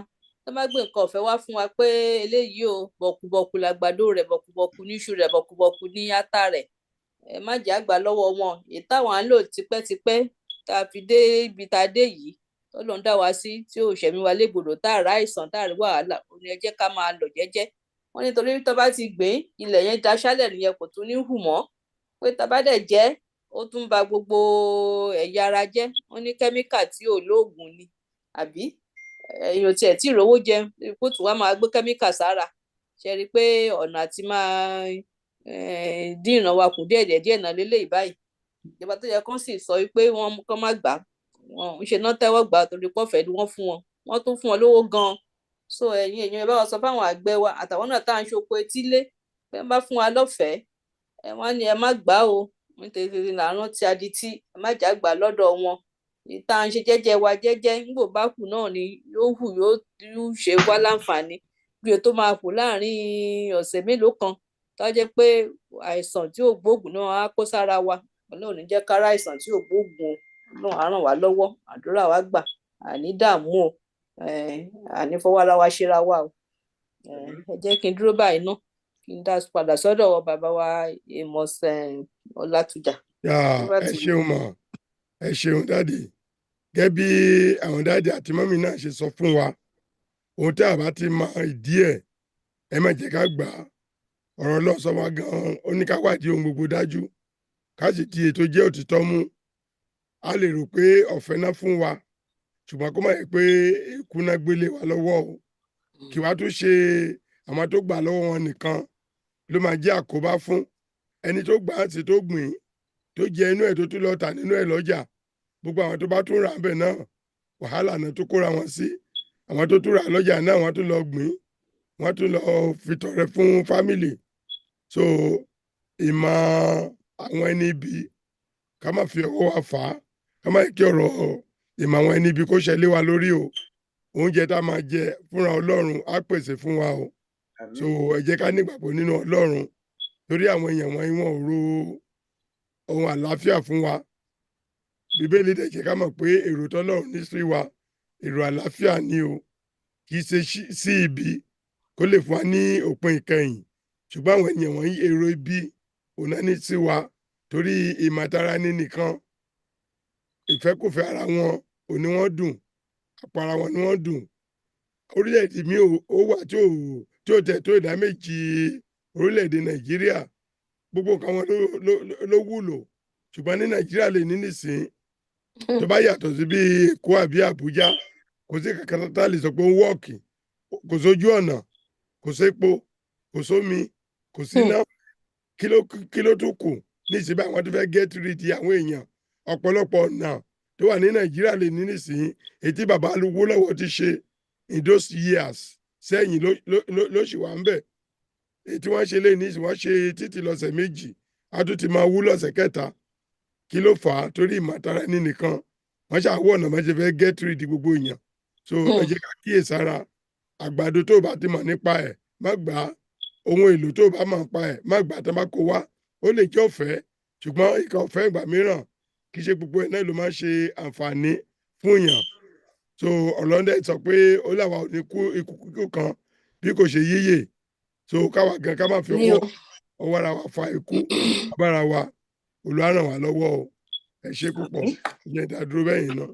[SPEAKER 4] tó bá gbé nǹkan ọ̀fẹ́ wá fún wa pé eléyìí o, bọ̀kùbọ̀kù làgbàdo rẹ̀, bọ̀kùbọ̀kù níṣu rẹ̀, bọ̀kùbọ̀kù ní ata rẹ̀. Ẹ má jẹ́ àgbà lọ́wọ́ wọn. Èyí táwọn à ń lò tipẹ́tipẹ́ tá a fi dé ibi tá a dé yìí, tọ́lọ́run dá wa sí, tí ò ṣẹ̀mí wa légbodò, tá a rà àìsàn, tá a rí wàhálà, ó ní ẹ jẹ́ ká máa lọ jẹ́jẹ́. Wọ́n nítorí tó bá ti gbìn ilẹ̀ yẹn, daṣálẹ̀ nìyẹn, kò tún ní hù mọ́. Pé tá a bá dẹ̀ jẹ́, ó tún ba gbogbo ẹ̀yà ara jẹ́. Wọ́n ní kẹ́míkà tí ò lóògùn ni, àbí èèyàn tiẹ̀ tí ìrówó jẹun kó tún wá máa gbé kẹ́míkà sára? Ṣe rí i pé ọ̀nà àti máa dín ìran wa kù díẹ̀ díẹ̀ díẹ̀ náà lélẹ́yìí báyìí? Ìjọba tó yẹ kán sì sọ pé wọ́n kán má gbà, wọn ń ṣe náà tẹ́wọ́ gbà torí pọ́fẹ́ ni wọ́n fún wọn, wọ́n tún fún wọn lówó gan-an. So ẹ̀yin èèyàn, ẹ bá wa sọ fáwọn àgbẹ̀ wa àtàwọn náà tá à ń ṣoko etílé pé wọ́n bá fún wa lọ́fẹ̀ẹ́, ẹ wọ́n ní ẹ má gbà o. Nítorí là ń rántí adití, ẹ má jà gbà lọ́dọ̀ wọn. Tá à ń ṣe jẹ́jẹ́ wa jẹ́jẹ́, nígbò bá kù náà ni yóò hù, yóò ṣe wá láǹfààní bí o tó máa hù láàrin ọ̀sẹ̀ mélòó kan, tó jẹ́ pé àìsàn tí ò gbóògùn náà á kó sára wa. Ọlọ́run ní jẹ́ kára àìsàn tí ò gbóògùn o. Ọlọ́run á ràn wá lọ́wọ́, àdúrà wa gbà, àní dààmú o, àní fọwọ́ ara wa ṣera wa o. Ẹ jẹ́ kí n dúró báyìí ná, kí n dá padà sọ́dọ̀ bàbá wa Amos Ọlátújà.
[SPEAKER 5] Ẹ ṣeun mọ̀, ẹ ṣeun daddy. Gẹ́gẹ́ bí àwọn daddy àti mummy náà ṣe sọ fún wa, ohun tí a bá ti mọ ìdí ẹ̀, ẹ má jẹ́ ká gbà á. Ọ̀rọ̀ Ọlọ́run sọ wá gan-an, ó ní ká wádìí ohun gbogbo dájú, ká sì di ètò jẹ́ òtítọ́ mú. A lè rò pé ọ̀fẹ́ náà fún wa, ṣùgbọ́n kó má yẹ pé ikú náà gbélé wa lọ́wọ́ o. Kí wàá tún ṣe àwọn tó gbà lọ́wọ́ wọn nìkan ló máa jẹ́ àkóbá fún ẹni tó gbà á sí, tó gbìn, tó jẹ inú ẹ̀, tó tún lọ tà nínú ẹ̀ lọ́jà. Gbogbo àwọn tó bá tún rà bẹ́ẹ̀ náà, wàhálà náà tó kóra wọn sí. Àwọn tó tún rà lọ́jà náà, wọ́n tún lọ gbìn, wọ́n tún lọ fi tọrẹ fún family. So ìmọ̀ àwọn ẹni ibi, ká má fi ọwọ́ wa fà á, ká má kí ọ̀rọ̀ ìmọ̀ àwọn ẹni ibi kó ṣẹlẹ̀ wa lórí o. Oúnjẹ tá a máa jẹ fúnra, Ọlọ́run á pèsè fún wa o. So ẹ jẹ́ ká nígbàgbọ́ nínú Ọlọ́run, torí àwọn èèyàn wọ̀nyí, wọn ò ro ohun àlàáfíà fún wa. Bíbélì dẹ̀ jẹ́ ká mọ̀ pé èrò tọ́lọ́run ní sí wa, èrò àlàáfíà ni o, kì í ṣe sí ibi, kó lè fún wa ní òpin ìkẹyìn. Ṣùgbọ́n àwọn ènìyàn wọ̀nyí, èrò ibi òun náà ní sí wa, torí ìmọ̀tara ní nìkan, ìfẹ́kùfẹ́ ara wọn ò ní wọ́n dùn, àpò ara wọn ni wọ́n dùn. Orílẹ̀-èdè mi ó wà tí ò tẹ̀ tó ìdá méjì orílẹ̀-èdè Nàìjíríà, gbogbo nǹkan wọn ló wúlò. Ṣùgbọ́n ní Nàìjíríà lè ní nísìn, tó bá yàtọ̀ sí bí Èkó àbí Àbújá, kò sí kankan tá a lè sọ pé ó ń wọ́ọ̀kì. Kò sójú ọ̀nà, kò sépo, kò sómi, kò síná. Kí ló tún kù nísìnyí báyìí? Wọ́n ti fẹ́ get rid àwọn èèyàn. Ọ̀pọ̀lọpọ̀ ọ̀nà tó wà ní Nàìjíríà lè ní nísìnyí, èyí tí bàbá Awólọ́wọ̀ ti ṣe in those years sẹ́yìn ló ṣì wà ń bẹ̀. Èyí tí wọ́n ṣe lé ní, wọ́n ṣe títì lọ́sẹ̀ 2, á tún ti máa wú lọ́sẹ̀ kẹta. Kí ló fà á? Torí ìmọ̀tara ẹni nìkan. Wọ́n ṣàwọ̀ ọ̀nà bá ṣe fẹ́ get rid gbogbo èèyàn. So ẹ jẹ́ ká kíyèsára. Àgbàdo tó bá ti mọ̀ nípa ẹ̀, má gbà á. Ohun èlò tó bá mọ̀ nípa ẹ̀, má gbà á. Tó bá kó wá, ó lè jẹ́ ọ̀fẹ́, ṣùgbọ́n ìkan ọ̀fẹ́ ìgbà mìíràn, kì í ṣe gbogbo ẹ̀ náà ló máa ń ṣe àǹfààní fún èèyàn. So ọlọ́dẹ sọ pé ó làwa ò ní kú ikú kíkú kan bí kò ṣe yíyè. So káwa gan ká má fi
[SPEAKER 4] ní o
[SPEAKER 5] ọwọ́ ara wa fa ikú abára wa. Olúwa ràn wá lọ́wọ́ o. Ẹ ṣe púpọ̀. Ìyẹn ìdádúró bẹ́yìn náà.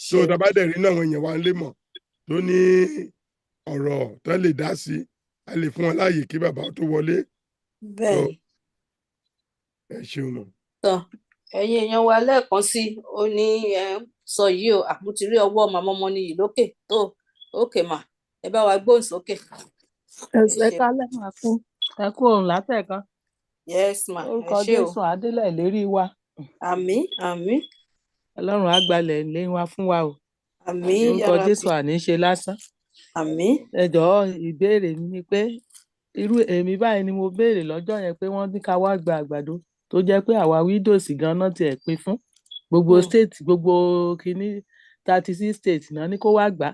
[SPEAKER 5] So
[SPEAKER 4] ṣe
[SPEAKER 5] tá a bá dẹ̀ rí náà, àwọn èèyàn wa ń lé mọ̀ tó ní ọ̀rọ̀ tán lè dá sí. A lè fún wọn láàyè kí bàbá tó wọlé.
[SPEAKER 4] Bẹ́ẹ̀ ni.
[SPEAKER 5] Ẹ ṣeun mọ̀.
[SPEAKER 4] Tán, ẹ̀yin èèyàn wa, lẹ́ẹ̀kan sí ó ní ẹ ń sọ yìí o. Àmú ti rí ọwọ́ màmá ọmọ nìyí lókè tó òkè mà, ẹ bá wa gbóhùn sókè. Ẹ
[SPEAKER 6] Ẹ
[SPEAKER 4] ṣe.
[SPEAKER 6] kálẹ̀ máa kú, ẹ kú òun látẹ̀kan.
[SPEAKER 4] Yes ma, ẹ
[SPEAKER 6] Orúkọ
[SPEAKER 4] ṣé o.
[SPEAKER 6] Jésù, adélẹ̀ ìlérí wa.
[SPEAKER 4] Àmín, àmín.
[SPEAKER 6] Ọlọ́run á gbalẹ̀ ilé wa fún wa o.
[SPEAKER 4] Àmín.
[SPEAKER 6] Lórúkọ
[SPEAKER 4] Yàrá.
[SPEAKER 6] Jésù, àní ṣe lásán.
[SPEAKER 4] Àmín.
[SPEAKER 6] Ẹ jọ̀ọ́, ìbéèrè mi ni pé irú èmi báyìí ni mo béèrè lọ́jọ́ yẹn pé wọ́n ní ká wá gba àgbàdo tó jẹ́ pé àwa widows gan-an tiẹ̀ pín fún gbogbo state, gbogbo kínní, 36 state náà ní kó wá gbà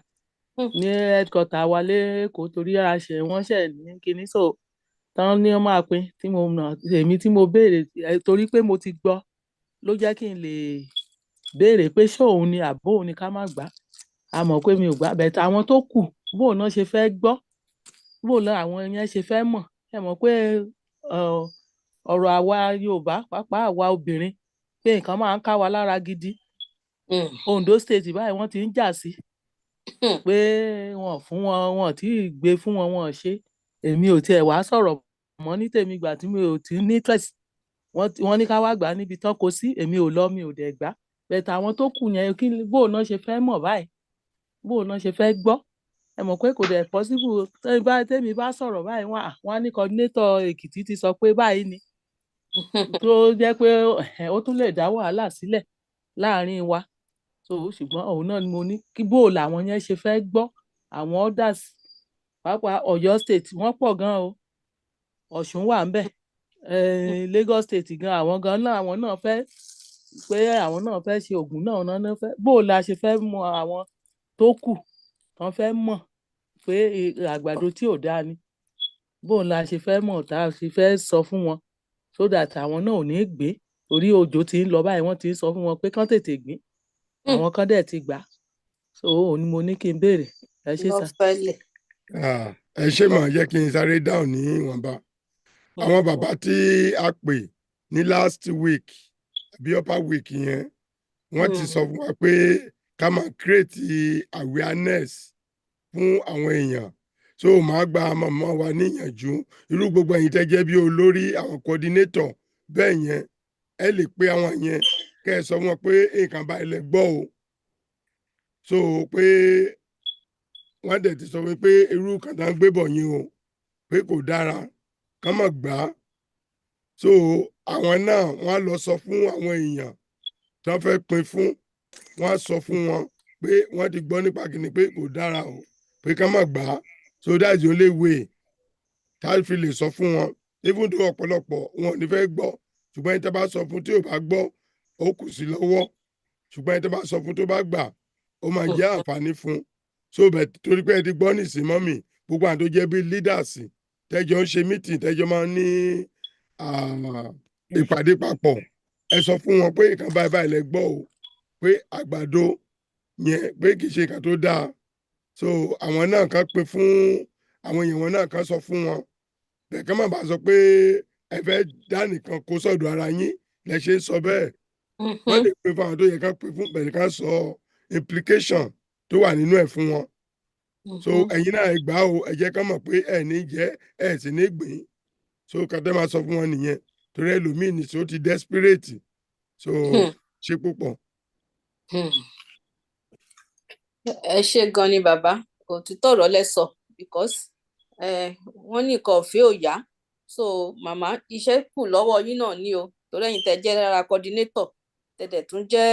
[SPEAKER 6] á ní headquarter wa lẹ́kọ̀ọ́, torí a ṣe wọ́n ṣẹ̀ ní kínní, so tán ní wọ́n máa pín tí mo nà èmi tí mo béèrè torí pé mo ti gbọ́ ló jẹ́ kí n lè béèrè pé ṣé òun ni àbó òun ni ká má gbà á. A mọ̀ pé mi ò gbà bẹ̀tẹ̀, àwọn tó kù, bóun náà ṣe fẹ́ gbọ́, bóun náà àwọn yẹn ṣe fẹ́ mọ̀? Ẹ mọ̀ pé ọ̀rọ̀ àwa Yorùbá, pàápàá àwa obìnrin, pé nǹkan máa ń ká wa lára gidi. Ondo State báyìí, wọ́n ti ń jà sí pé wọn ò fún wọn, wọn ò tí ì gbé fún wọn, wọn ò ṣe. Èmi ò tiẹ̀ wá sọ̀rọ̀ mọ́ ní tèmi gbà tí mi ò tí ní interest. Wọ́n ní ká wá gbà á níbi tán kó sí, èmi ò lọ, mi ò dẹ̀ gbà. Bẹ̀tẹ̀ àwọn tó kù yẹn, kí bóun náà ṣe fẹ́ mọ̀ báyìí? Bóun náà ṣe fẹ́ gbọ́? Ẹ mọ̀ pé kò dẹ̀ possible. Tẹ́mi bá sọ̀rọ̀ báyìí, wọ́n á ní coordinator Èkìtì ti sọ pé báyìí ni, tó jẹ́ pé ó tún lè dá wàhálà sílẹ̀ láàrin wa. So ṣùgbọ́n òun náà ni mo ní kí bó làwọn yẹn ṣe fẹ́ gbọ́, àwọn others, pàápàá Ọ̀yọ́ State, wọ́n pọ̀ gan o, Ọ̀ṣun wà ń bẹ̀, Lagos State gan, àwọn gan náà, àwọn náà fẹ́ pé àwọn náà fẹ́ ṣe Ògùn náà náà fẹ́. Bó la ṣe fẹ́ mọ àwọn tó kù tán fẹ́ mọ̀ pé àgbàdo tí ò dáa ni? Bó la ṣe fẹ́ mọ̀ tá a ṣe fẹ́ sọ fún wọn so that àwọn náà ò ní gbé? Torí òjò ti ń lọ báyìí, wọ́n ti ń sọ fún wọn pé kán tètè gbìn, àwọn kan dẹ̀ ti gbà á. So òun ni mo ní kí n béèrè. Ẹ ṣé sà.
[SPEAKER 4] Lọ́fẹ̀lẹ̀.
[SPEAKER 5] Ah, ẹ ṣé mà, jẹ́ kí n sáré dáhùn ní ìwọ̀nba. Àwọn bàbá tí a pè ní last week àbí upper week yẹn, wọ́n ti sọ fún wa pé ká máa create awareness fún àwọn èèyàn. So màá gba màmá wa níyànjú, irú gbogbo ẹ̀yin tẹ́ jẹ́ bí olórí àwọn coordinator bẹ́ẹ̀ yẹn, ẹ lè pe àwọn yẹn, kẹ́ ẹ sọ fún wọn pé nǹkan báyìí lẹ gbọ́ o. So pé wọ́n dẹ̀ ti sọ fún mi pé irú kan tá ń gbé bọ̀ yín o, pé kò dára, kán má gbà á. So àwọn náà, wọ́n á lọ sọ fún àwọn èèyàn tí wọ́n fẹ́ pín fún, wọ́n á sọ fún wọn pé wọ́n ti gbọ́ nípa kìíní pé kò dára o, pé kán má gbà á. So that's the only way tá a fi lè sọ fún wọn, even though ọ̀pọ̀lọpọ̀ wọn ò ní fẹ́ gbọ́. Ṣùgbọ́n ẹni tí a bá sọ fún tí ò bá gbọ́, ó kù sí lọ́wọ́. Ṣùgbọ́n ẹni tí a bá sọ fún tó bá gbà, ó máa jẹ́ àǹfààní fún. So bẹ̀ torí pé ẹ ti gbọ́ nísìn, mọ́mì, gbogbo àwọn tó jẹ́ bí leaders tẹ́jọ́ ń ṣe meeting, tẹ́jọ́ máa ń ní ìpàdé papọ̀, ẹ sọ fún wọn pé nǹkan báyìí báyìí lẹ gbọ́ o, pé àgbàdo yẹn, pé kì í ṣe nǹkan tó dáa. So àwọn náà kan pè fún àwọn èèyàn wọn náà, kan sọ fún wọn bẹ́ẹ̀, kán má bàa sọ pé ẹ fẹ́ dá nìkan kó sọ̀dọ̀ ara yín lẹ ṣe ń sọ bẹ́ẹ̀. Wọ́n lè pè fún àwọn tó yẹ ká pè fún bẹ̀rẹ̀, ká sọ implication tó wà nínú ẹ̀ fún wọn. So ẹ̀yin náà, ẹ gbà o, ẹ jẹ́ ká mọ̀ pé ẹ ní jẹ́, ẹ sì ní gbìn. So kàtẹ́ máa sọ fún wọn nìyẹn, torí ẹlòmíì ní so ti desperate so ṣe púpọ̀.
[SPEAKER 4] Ẹ ṣé gan ni bàbá, òtítọ́ ọ̀rọ̀ lẹ sọ, because wọ́n ní nǹkan ọ̀fẹ́ ò yá. So màmá, iṣẹ́ kù lọ́wọ́ yín náà ní o, torí ẹ̀yin tẹ́ jẹ́ lára coordinator, tẹ́ tún jẹ́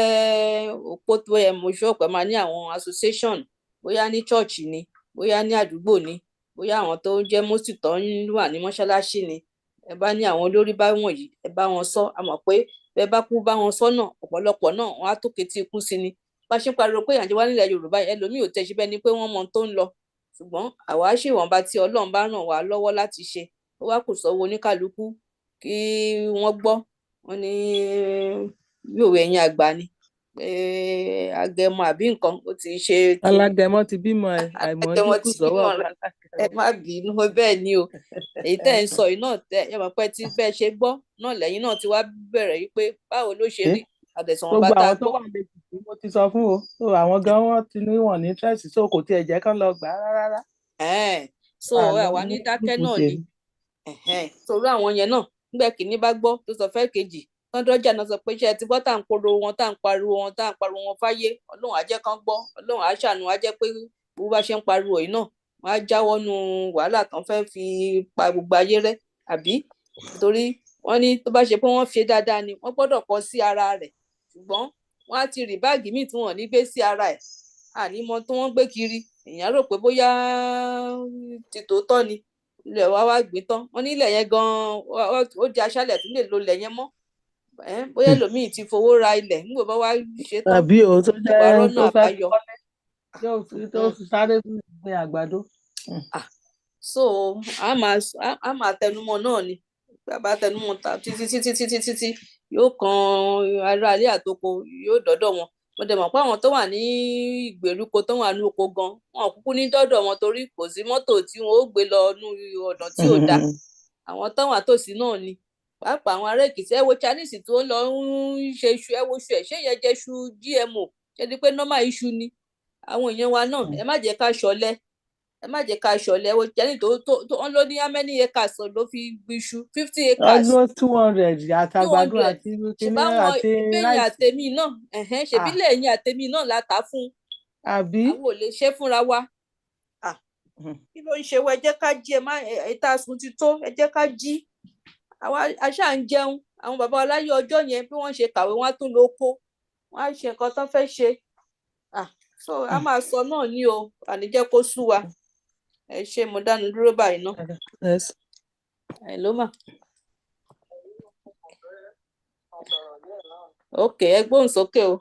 [SPEAKER 4] òpó tó yẹ, mo ṣọ́ pé máa ní àwọn association, bóyá ní church ni, bóyá ní àdúgbò ni, bóyá àwọn tó ń jẹ́ mosque, tó ń wà ní mọ́ṣáláṣí ni. Ẹ bá ní àwọn olórí bá wọ̀nyí, ẹ bá wọn sọ. A mọ̀ pé bẹ́ẹ̀ bá kú bá wọn sọ náà, ọ̀pọ̀lọpọ̀ náà wọ́n á tó ketí ikú sí ni. Bá ṣe ń pariwo pé ìyànjẹ wá nílẹ̀ Yorùbá, ẹlòmíì ò tẹ̀ ṣe bẹ́ẹ̀ ni pé wọ́n mọ ohun tó ń lọ. Ṣùgbọ́n àwa ṣèwọ̀nba tí Ọlọ́run bá ràn wá lọ́wọ́ láti ṣe. Ó wá kù sọ́wọ́ oníkálukú kí wọ́n gbọ́. Wọ́n ní bí òwe ẹ̀yin àgbà ni pé agẹmọ àbí nǹkan ó ti ṣe.
[SPEAKER 6] Alágẹmọ ti bímọ ẹ àìmọ̀
[SPEAKER 4] Alágẹmọ
[SPEAKER 6] kù
[SPEAKER 4] ti
[SPEAKER 6] sọ́wọ́
[SPEAKER 4] bímọ rẹ̀. Ẹ má bínú, bẹ́ẹ̀ ni o. Èyí tẹ́ ẹ̀ ń sọ yìí náà, tẹ́ ẹ mọ̀ pé tí bẹ́ẹ̀ ṣe gbọ́ náà lẹ́yìn náà ti wá bẹ̀rẹ̀ yìí pé báwo ló ṣe rí àdẹ̀sán
[SPEAKER 6] Gbogbo
[SPEAKER 4] bá tá a
[SPEAKER 6] àwọn tó
[SPEAKER 4] gbọ́.
[SPEAKER 6] wà lẹ́kìtì, mo ti sọ fún o, so àwọn gan wọn ti ní wọn ní interest, so kò tiẹ̀ jẹ́ kán lọ gbà á rárá.
[SPEAKER 4] Ẹ̀ẹ́n. So
[SPEAKER 6] Àlọ́
[SPEAKER 4] àwa ní
[SPEAKER 6] ní
[SPEAKER 4] dákẹ́
[SPEAKER 6] gúrùpù
[SPEAKER 4] náà ni.
[SPEAKER 6] tèmi.
[SPEAKER 4] Ẹ̀hẹ́n, torí àwọn yẹn náà nígbà kìíní bá gbọ́ tó sọ fẹ́ kejì tán dọ́jà náà sọ pé ṣé ẹ ti gbọ́ tá à ń pariwo wọn, tá à ń pariwo wọn, tá à ń pariwo wọn fáyé. Ọlọ́run á jẹ́ kán gbọ́, Ọlọ́run á ṣàánú, á jẹ́ pé bó bá ṣe ń pariwo yìí náà wọ́n á jáwọ́ nu wàhálà tán fẹ́ fi pa gbogbo ayé rẹ́, àbí? Torí wọ́n ní tó bá ṣe pé wọ́n fi dáadáa ni wọ́n gbọ́dọ̀ kọ sí ara rẹ̀, ṣùgbọ́n wọ́n á ti rì báàgì míì tí wọ́n ò ní gbé sí ara ẹ̀, àní mọ tí wọ́n gbé kiri. Èèyàn rò pé bóyá ti tòótọ́ ni ilẹ̀ wa wá gbìn tán, wọ́n ní ilẹ̀ yẹn gan-an ó di aṣálẹ̀ tó lè lo ilẹ̀ yẹn mọ́. Bóyá ẹlòmíì ti fowó ra ilẹ̀ nígbà bá wá ṣe tán
[SPEAKER 6] Tàbí o tó
[SPEAKER 4] kò
[SPEAKER 6] jẹ́
[SPEAKER 4] wá rọ́nà
[SPEAKER 6] tó fẹ́
[SPEAKER 4] àbáyọ.
[SPEAKER 6] kọ́lé tó sáré gbin àgbàdo.
[SPEAKER 4] So a máa tẹnumọ́ náà ni, bàbá tẹnumọ́ ta títí títí títí títí yóò kan ará ilé àtoko, yóò dọ́dọ̀ wọn. Mo dẹ̀ mọ̀ pé àwọn tó wà ní ìgbèríko tó wà ní oko gan wọn ò kúkú ní dọ́dọ̀ wọn torí kò sí mọ́tò tí wọn ó gbé lọ nú ọ̀nà tí ò dáa. Àwọn tó wà tòsí náà ni, pàápàá àwọn ará Èkìtì. Ẹ wo Chinese tó ń lọ ń ṣe iṣu, ẹ wo iṣu ẹ, ṣé ìyẹn jẹ iṣu GMO? Ṣé ni pé normal iṣu ni? Àwọn èèyàn wa náà, ẹ má jẹ́ ká ṣọ̀lẹ, ẹ má jẹ́ ká ṣọ̀lẹ. Ẹ wo Chinese tó ń lọ ní how many acres ló fi gbin iṣu? 50 acres.
[SPEAKER 6] Almost 200 àtàgbàdo
[SPEAKER 4] 200.
[SPEAKER 6] àti kíní
[SPEAKER 4] Ṣèbáwọn
[SPEAKER 6] àti
[SPEAKER 4] ìbéyìn
[SPEAKER 6] ráìsì.
[SPEAKER 4] àtẹ̀mí náà, ṣèbílẹ̀ ẹ̀yìn àtẹ̀mí náà la tà á fún.
[SPEAKER 6] Àbí?
[SPEAKER 4] Àwọn ò lè ṣe fúnra wa. Kí ló ń ṣe wá? Ẹ jẹ́ ká jí, ẹ má ẹ tá a sùn ti tó, ẹ jẹ́ ká jí. Àwa a ṣáà ń jẹun. Àwọn bàbá wa láyé ọjọ́ yẹn bí wọ́n ṣe kàwé, wọ́n á tún lọ oko, wọ́n á ṣe nǹkan tán fẹ́ ṣe. So a máa sọ náà ní o, àní jẹ́ kó sú wa. Ẹ ṣé, mo dánu dúró báyìí ná.
[SPEAKER 6] Yes.
[SPEAKER 4] Ẹ ló mà. Ok, ẹ gbóhùn sókè o.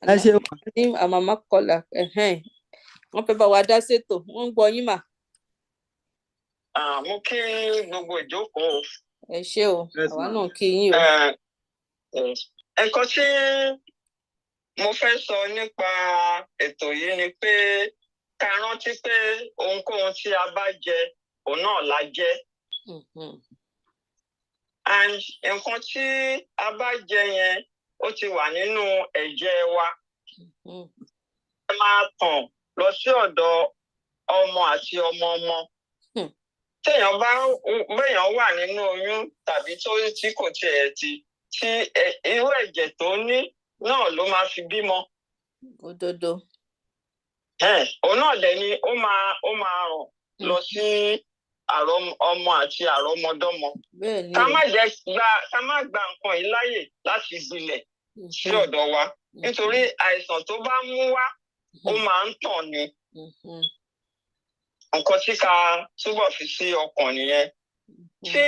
[SPEAKER 6] Ẹ ṣe
[SPEAKER 4] Ní àmàmà kọlà, wọ́n fẹ́ bá wa dá sétò, wọ́n ń gbọ́ yín mà.
[SPEAKER 7] Mo kí gbogbo ìjókòó.
[SPEAKER 4] Ẹ ṣé o,
[SPEAKER 3] Yes,
[SPEAKER 4] àwa
[SPEAKER 3] ma'am.
[SPEAKER 4] náà kí yín o.
[SPEAKER 7] Nǹkan tí mo fẹ́ sọ nípa ètò yìí ni pé ká rántí pé ohunkóhun tí a bá jẹ, òun náà la jẹ. And nǹkan tí a bá jẹ yẹn, ó ti wà nínú ẹ̀jẹ̀ wa. Ẹ máa tàn lọ sí ọ̀dọ̀ ọmọ àti ọmọ ọmọ. Téèyàn bá béèyàn wà nínú oyún tàbí tó tí kò tiẹ̀ ti tí irú ẹ̀jẹ̀ tó ní náà ló máa fi bímọ.
[SPEAKER 4] Òdodo.
[SPEAKER 7] Òun náà dẹ̀ ni ó máa ràn lọ sí ọmọ àti àrọmọdọ́mọ.
[SPEAKER 4] Bẹ́ẹ̀ ni
[SPEAKER 7] Ká
[SPEAKER 4] o.
[SPEAKER 7] má jẹ́ gba ká má gba nǹkan yìí láyè láti gbilẹ̀ sí ọ̀dọ̀ wa, nítorí àìsàn tó bá mú wá ó máa ń tàn ni. Nǹkan tí ká túbọ̀ fi sí ọkàn nìyẹn. Tí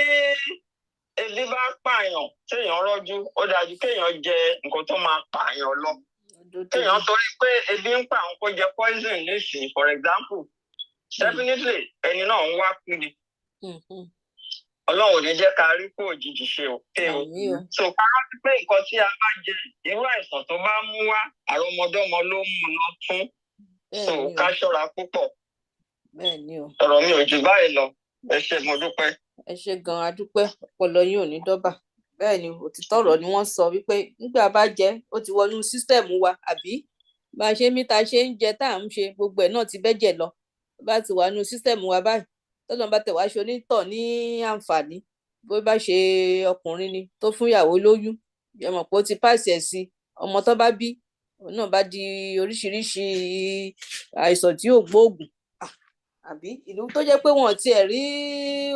[SPEAKER 7] ebi bá pààyàn téèyàn rọ́jú, ó dájú kéèyàn jẹ nǹkan tó máa pààyàn lọ. Kéèyàn torí pé ebi ń pa àwọn kó jẹ poison nísìnyí, for example, definitely ẹni náà ń wá kú ni. Ọlọ́run ò ní jẹ́ ká rí kú òjijì ṣe o.
[SPEAKER 4] Àmín o.
[SPEAKER 7] So ká rántí pé nǹkan tí a bá jẹ, irú àìsàn tó bá mú wá, àrọmọdọ́mọ ló ń mú lọ fún. So
[SPEAKER 4] Bẹ́ẹ̀ ni o.
[SPEAKER 7] ká ṣọ́ra púpọ̀.
[SPEAKER 4] Bẹ́ẹ̀ ni o.
[SPEAKER 7] Ọ̀rọ̀ mi ò jù báyìí lọ. Ẹ ṣé, mo dúpẹ́.
[SPEAKER 4] Ẹ ṣé gan-an, a dúpẹ́, ọpọlọ yín ò ní dọ́bà. Bẹ́ẹ̀ ni, òtítọ́ ọ̀rọ̀ ni wọ́n sọ wípé nígbà bá jẹ, ó ti wọnú sísítẹ̀mù wa, àbí bá a ṣe ń mí ta ṣe ń jẹ tá à ń ṣe gbogbo ẹ̀ náà ti bẹ́jẹ̀ lọ. Bá ti wà nínú sísítẹ̀mù wa báyìí, tọ́lọ́run bá tẹ̀ wá ṣe onítọ̀ ní àǹfààní, bó bá ṣe ọkùnrin ni tó fún ìyàwó lóyún, ẹ mọ̀ pé ó ti pàṣẹ sí ọmọ tó bá bí, òun náà bá di oríṣiríṣi àìsàn tí ò gbóògùn. Àbí ìlú tó jẹ́ pé wọn ò tiẹ̀ rí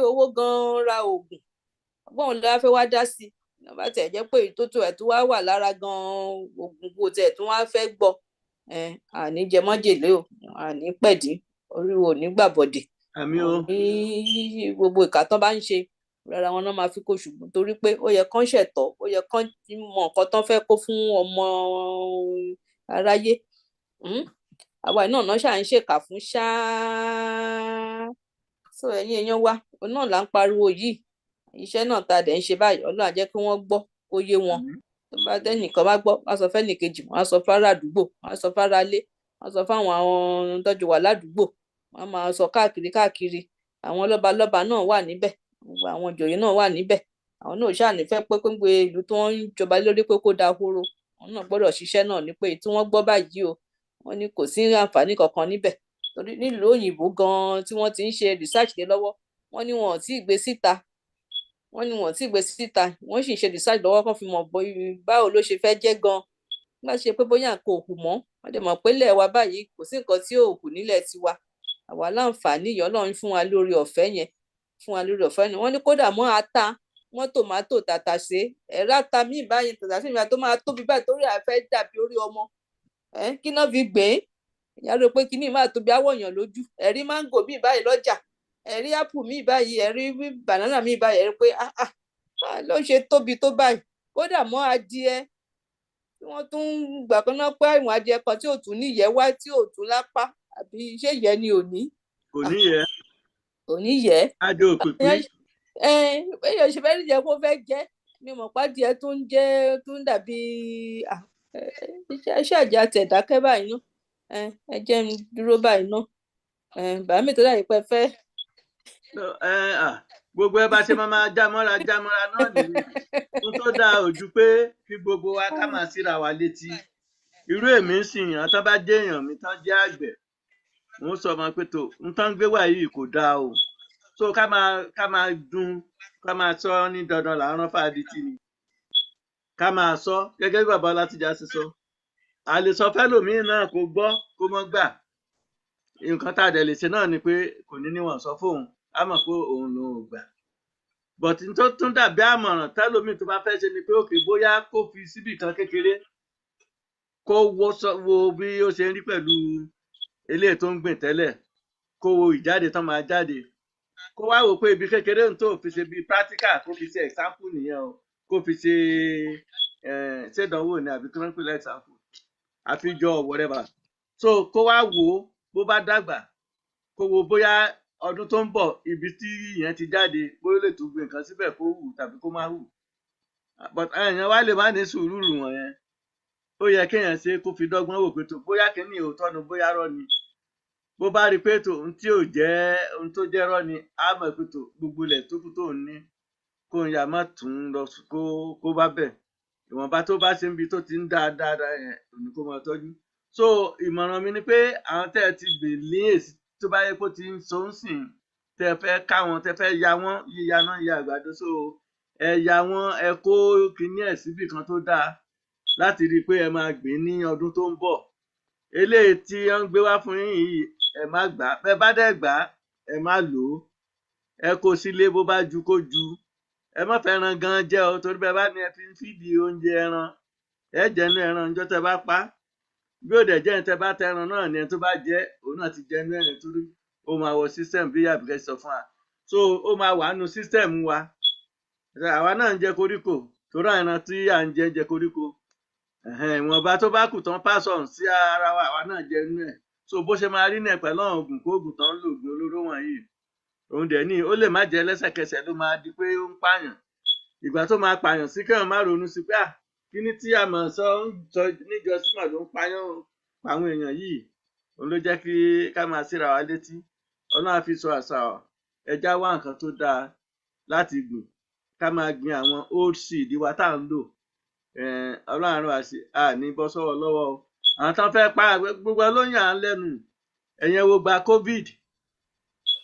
[SPEAKER 4] owó gan-an ra oògùn, ọgbọ́n ló wá fẹ́ wá dá sí i. Bá tiẹ̀ jẹ́ pé èyí tó tó ẹ̀ tó wá wà lára gan-an, oògùn kò tiẹ̀ tó wá fẹ́ gbọ́. Àní jẹ májèlé o, àní pẹ̀dí, orí wo ò ní gbàbọ̀dè.
[SPEAKER 3] Àmín o.
[SPEAKER 4] Ní gbogbo ìka tán bá ń ṣe, rárá wọn náà máa fi kó, ṣùgbọ́n torí pé ó yẹ kán ṣẹ̀tọ́, ó yẹ kán mọ nǹkan tán fẹ́ kó fún ọmọ aráyé. Àwa náà náà ṣáà ń ṣèkà fún ṣáá. So ẹ̀yin èèyàn wa, òun náà là ń pariwo yìí. Iṣẹ́ náà ta dẹ̀ ń ṣe báyìí, Ọlọ́run á jẹ́ kí wọ́n gbọ́, kó yé wọn. Tó bá tẹ́nìkan bá gbọ́, wọ́n á sọ fẹ́nìkejì, wọ́n á sọ fárá àdúgbò, wọ́n á sọ fárá ilé, wọ́n á sọ fáwọn àwọn tọ́jú wà ládùúgbò, wọ́n á máa sọ káàkiri káàkiri. Àwọn lọ́balọ́ba náà wà níbẹ̀, gbogbo àwọn ìjòyè náà wà níbẹ̀. Àwọn náà ṣáà ní fẹ́ pé pé ìlú tí wọ́n ń jọba lórí pé kó dahoro, àwọn náà gbọ́dọ̀ ṣiṣẹ́ náà ní pé tí wọ́n gbọ́ báyìí o, wọ́n ní kò sí àǹfààní kankan níbẹ̀. Torí nílùú òyìnbó gan-an tí wọ́n ti ń ṣe research lé lọ́wọ́, wọ́n ní wọn ò tí ì gbé síta, wọ́n ní wọn ò tí ì gbé síta. Wọ́n sì ń ṣe research lọ́wọ́ kán fi mọ̀ báwo ló ṣe fẹ́ jẹ́ gan-an. Nígbà ṣe pé bóyá nǹkan ò hù mọ́, wọ́n dẹ̀ mọ̀ pé ilẹ̀ wa báyìí, kò sí nǹkan tí ò hù nílẹ̀ tiwa. Àwa láǹfààní yìí, Ọlọ́run fún wa lórí ọ̀fẹ́ yẹn, fún wa lórí ọ̀fẹ́ yẹn. Wọ́n ní kódà mọ́ ata, mọ́ tòmátò, tàtàṣé, ẹ̀rọ ata míì báyìí, tàtàṣé mi tó máa tóbi báyìí torí àfẹ́ dàbí orí ọmọ ẹ kí náà fi gbé ìyá rò pé kíní máa tóbi áwọ̀yàn lójú. Ẹ̀rí máńgò míì báyìí lọ́jà, ẹ̀rí ápù míì báyìí, ẹ̀rí banana míì báyìí, ẹ̀rí pé ah ah ah, ló ṣe tóbi tó báyìí. Kódà mọ́ adìẹ tí wọ́n tún ń gbà kan náà pé àwọn adìẹ kan tí ò tún níyẹ́ wá, tí ò tún lápá, àbí ṣé ìyẹ́ ni ò ní?
[SPEAKER 3] Kò ní yẹ.
[SPEAKER 4] Kò ní yẹ.
[SPEAKER 3] Adé òpìpì.
[SPEAKER 4] Ẹ èèyàn ṣe fẹ́ jẹ kó fẹ́ jẹ́ mi mọ̀ pàdé tó ń jẹ́ tó ń dàbí iṣẹ́ àjẹ́ àtẹ̀dákẹ́ báyìí ná. Ẹ jẹ́ n dúró báyìí ná, bàá mi tó dàbí pé fẹ́.
[SPEAKER 3] Gbogbo ẹ bá ṣe máa máa jámọ́ra jámọ́ra náà nìyẹn. Ohun tó dáa ò ju pé kí gbogbo wa ká máa síra wa létí. Irú èmi ń sìn, àwọn tán bá jẹ́ èèyàn mi tán jẹ́ àgbẹ̀, wọ́n sọ ọmọ pé tó ń tán gbé wà yìí kò dáa o. So ká máa dún, ká máa sọ ní dandan là ń rán fàdítì ni ká máa sọ gẹ́gẹ́ bí bàbá Ọlátìjà ṣe sọ. A lè sọ fẹ́lòmíín náà kó gbọ́, kó mọ́ gbà. Nǹkan tá a dẹ̀ lè ṣe náà ni pé kò ní níwọ̀n sọ fóun, á mọ̀ pé òun lòun ò gbà. But n tó tún dàbí àmọ̀ràn tẹ́lòmíín tó bá fẹ́ ṣe ni pé òkè bóyá kó fi síbì kan kékeré, kó wo bí ó ṣe ń rí pẹ̀lú eléyìí tó ń gbìn tẹ́lẹ̀, kó wo ìjáde tán máa jáde, kó wá wò pé ibi kékeré ń tó fi ṣe bíi practical, kó fi ṣe example nìyẹn o, kó fi ṣe ṣé ìdánwò ni àbí kí wọ́n pè lẹ́ example, àfijọ́, whatever. So kó wá wò ó, bó bá dàgbà, kó wo bóyá ọdún tó ń bọ̀, ibi tí ìyẹn ti jáde, bóyá ó lè tún gbin nǹkan síbẹ̀ kó hù tàbí kó má hù. But èèyàn wá lè má ní sùúrù wọ̀nyẹn. Ó yẹ kéèyàn ṣe kó fi dọ́gbọ́n wò pé tó bóyá kíní òótọ́ ni, bóyá rọ́ ni. Bó bá rí i pé tó ohun tí ò jẹ́ ohun tó jẹ́ rọ́ ni, á mọ̀ pé tó gbogbo ilẹ̀ tó kù tó ń ní, kó ń ya má tún lọ kó bá bẹ̀. Ìwọ̀nba tó bá ṣe ń bi tó ti ń dá dáadáa yẹn òní, kó máa tọ́jú. So ìmọ̀ràn mi ni pé àwọn tẹ́ ẹ ti gbìn ní èsì tó bá yẹ kó ti ń so ń sìn, tẹ́ ẹ fẹ́ ká wọn, tẹ́ ẹ fẹ́ ya wọ́n, yíya náà ya àgbàdo. So ẹ ya wọ́n, ẹ kó kinní ẹ̀ síbì kan tó dáa láti rí i pé ẹ máa gbìn ní ọdún tó ń bọ̀. Eléyìí tí wọ́n ń gbé wá fún yín yìí, ẹ má gbà á. Bẹ́ẹ̀ bá dẹ̀ gbà á, ẹ má lò ó. Ẹ kó sílé, bó bá ju kó ju. Ẹ má fẹ́ràn gan jẹ́ o, torí bẹ́ẹ̀ bá ní ẹ fi ń fìdí oúnjẹ ẹran, ẹ jẹ́nu ẹran níjọ́ tẹ́ bá pa á. Bí ó dẹ̀ jẹ́ ní tẹ́ bá tẹran náà ni, ẹni tó bá jẹ́ òun náà ti jẹ́nu ẹ̀rìn, torí ó máa wọ system bí Àbíkẹ́ sọ fún wa. So ó máa wà nínú system wa. Àwa náà ń jẹ koríko, torí àwọn ẹran tí à ń jẹ ń jẹ koríko. Ìwọ̀nba tó bá kù tán pass on sí ara wa, àwa náà jẹ inú ẹ̀. So bó ṣe máa rí náà pẹ̀lú àwọn oògùn kóògùn tó ń lò, oògùn olóró wọ̀nyí, òun dẹ̀ ní ó lè má jẹ́ lẹ́sẹ̀kẹsẹ̀ ló máa di pé ó ń pààyàn. Ìgbà tó máa pààyàn sí, kéèyàn má ronú sí pé à kíní tí a mọ̀ sọ ń sọ níjọ símọ̀ ló ń pààyàn pa àwọn èèyàn yìí. Òun ló jẹ́ kí ká máa síra wa létí. Ọlọ́run á fi sọ àṣà ẹja wá nǹkan tó dáa láti gbìn, ká máa gbin àwọn old seed wa tá à ń lò. Ọlọ́run á rán wa sí, a ní bọ́ sọ́wọ́ lọ́wọ́ o. Àwọn tán fẹ́ pa gbogbo ló yàn án lẹ́nu. Ẹ̀yẹn wo gba COVID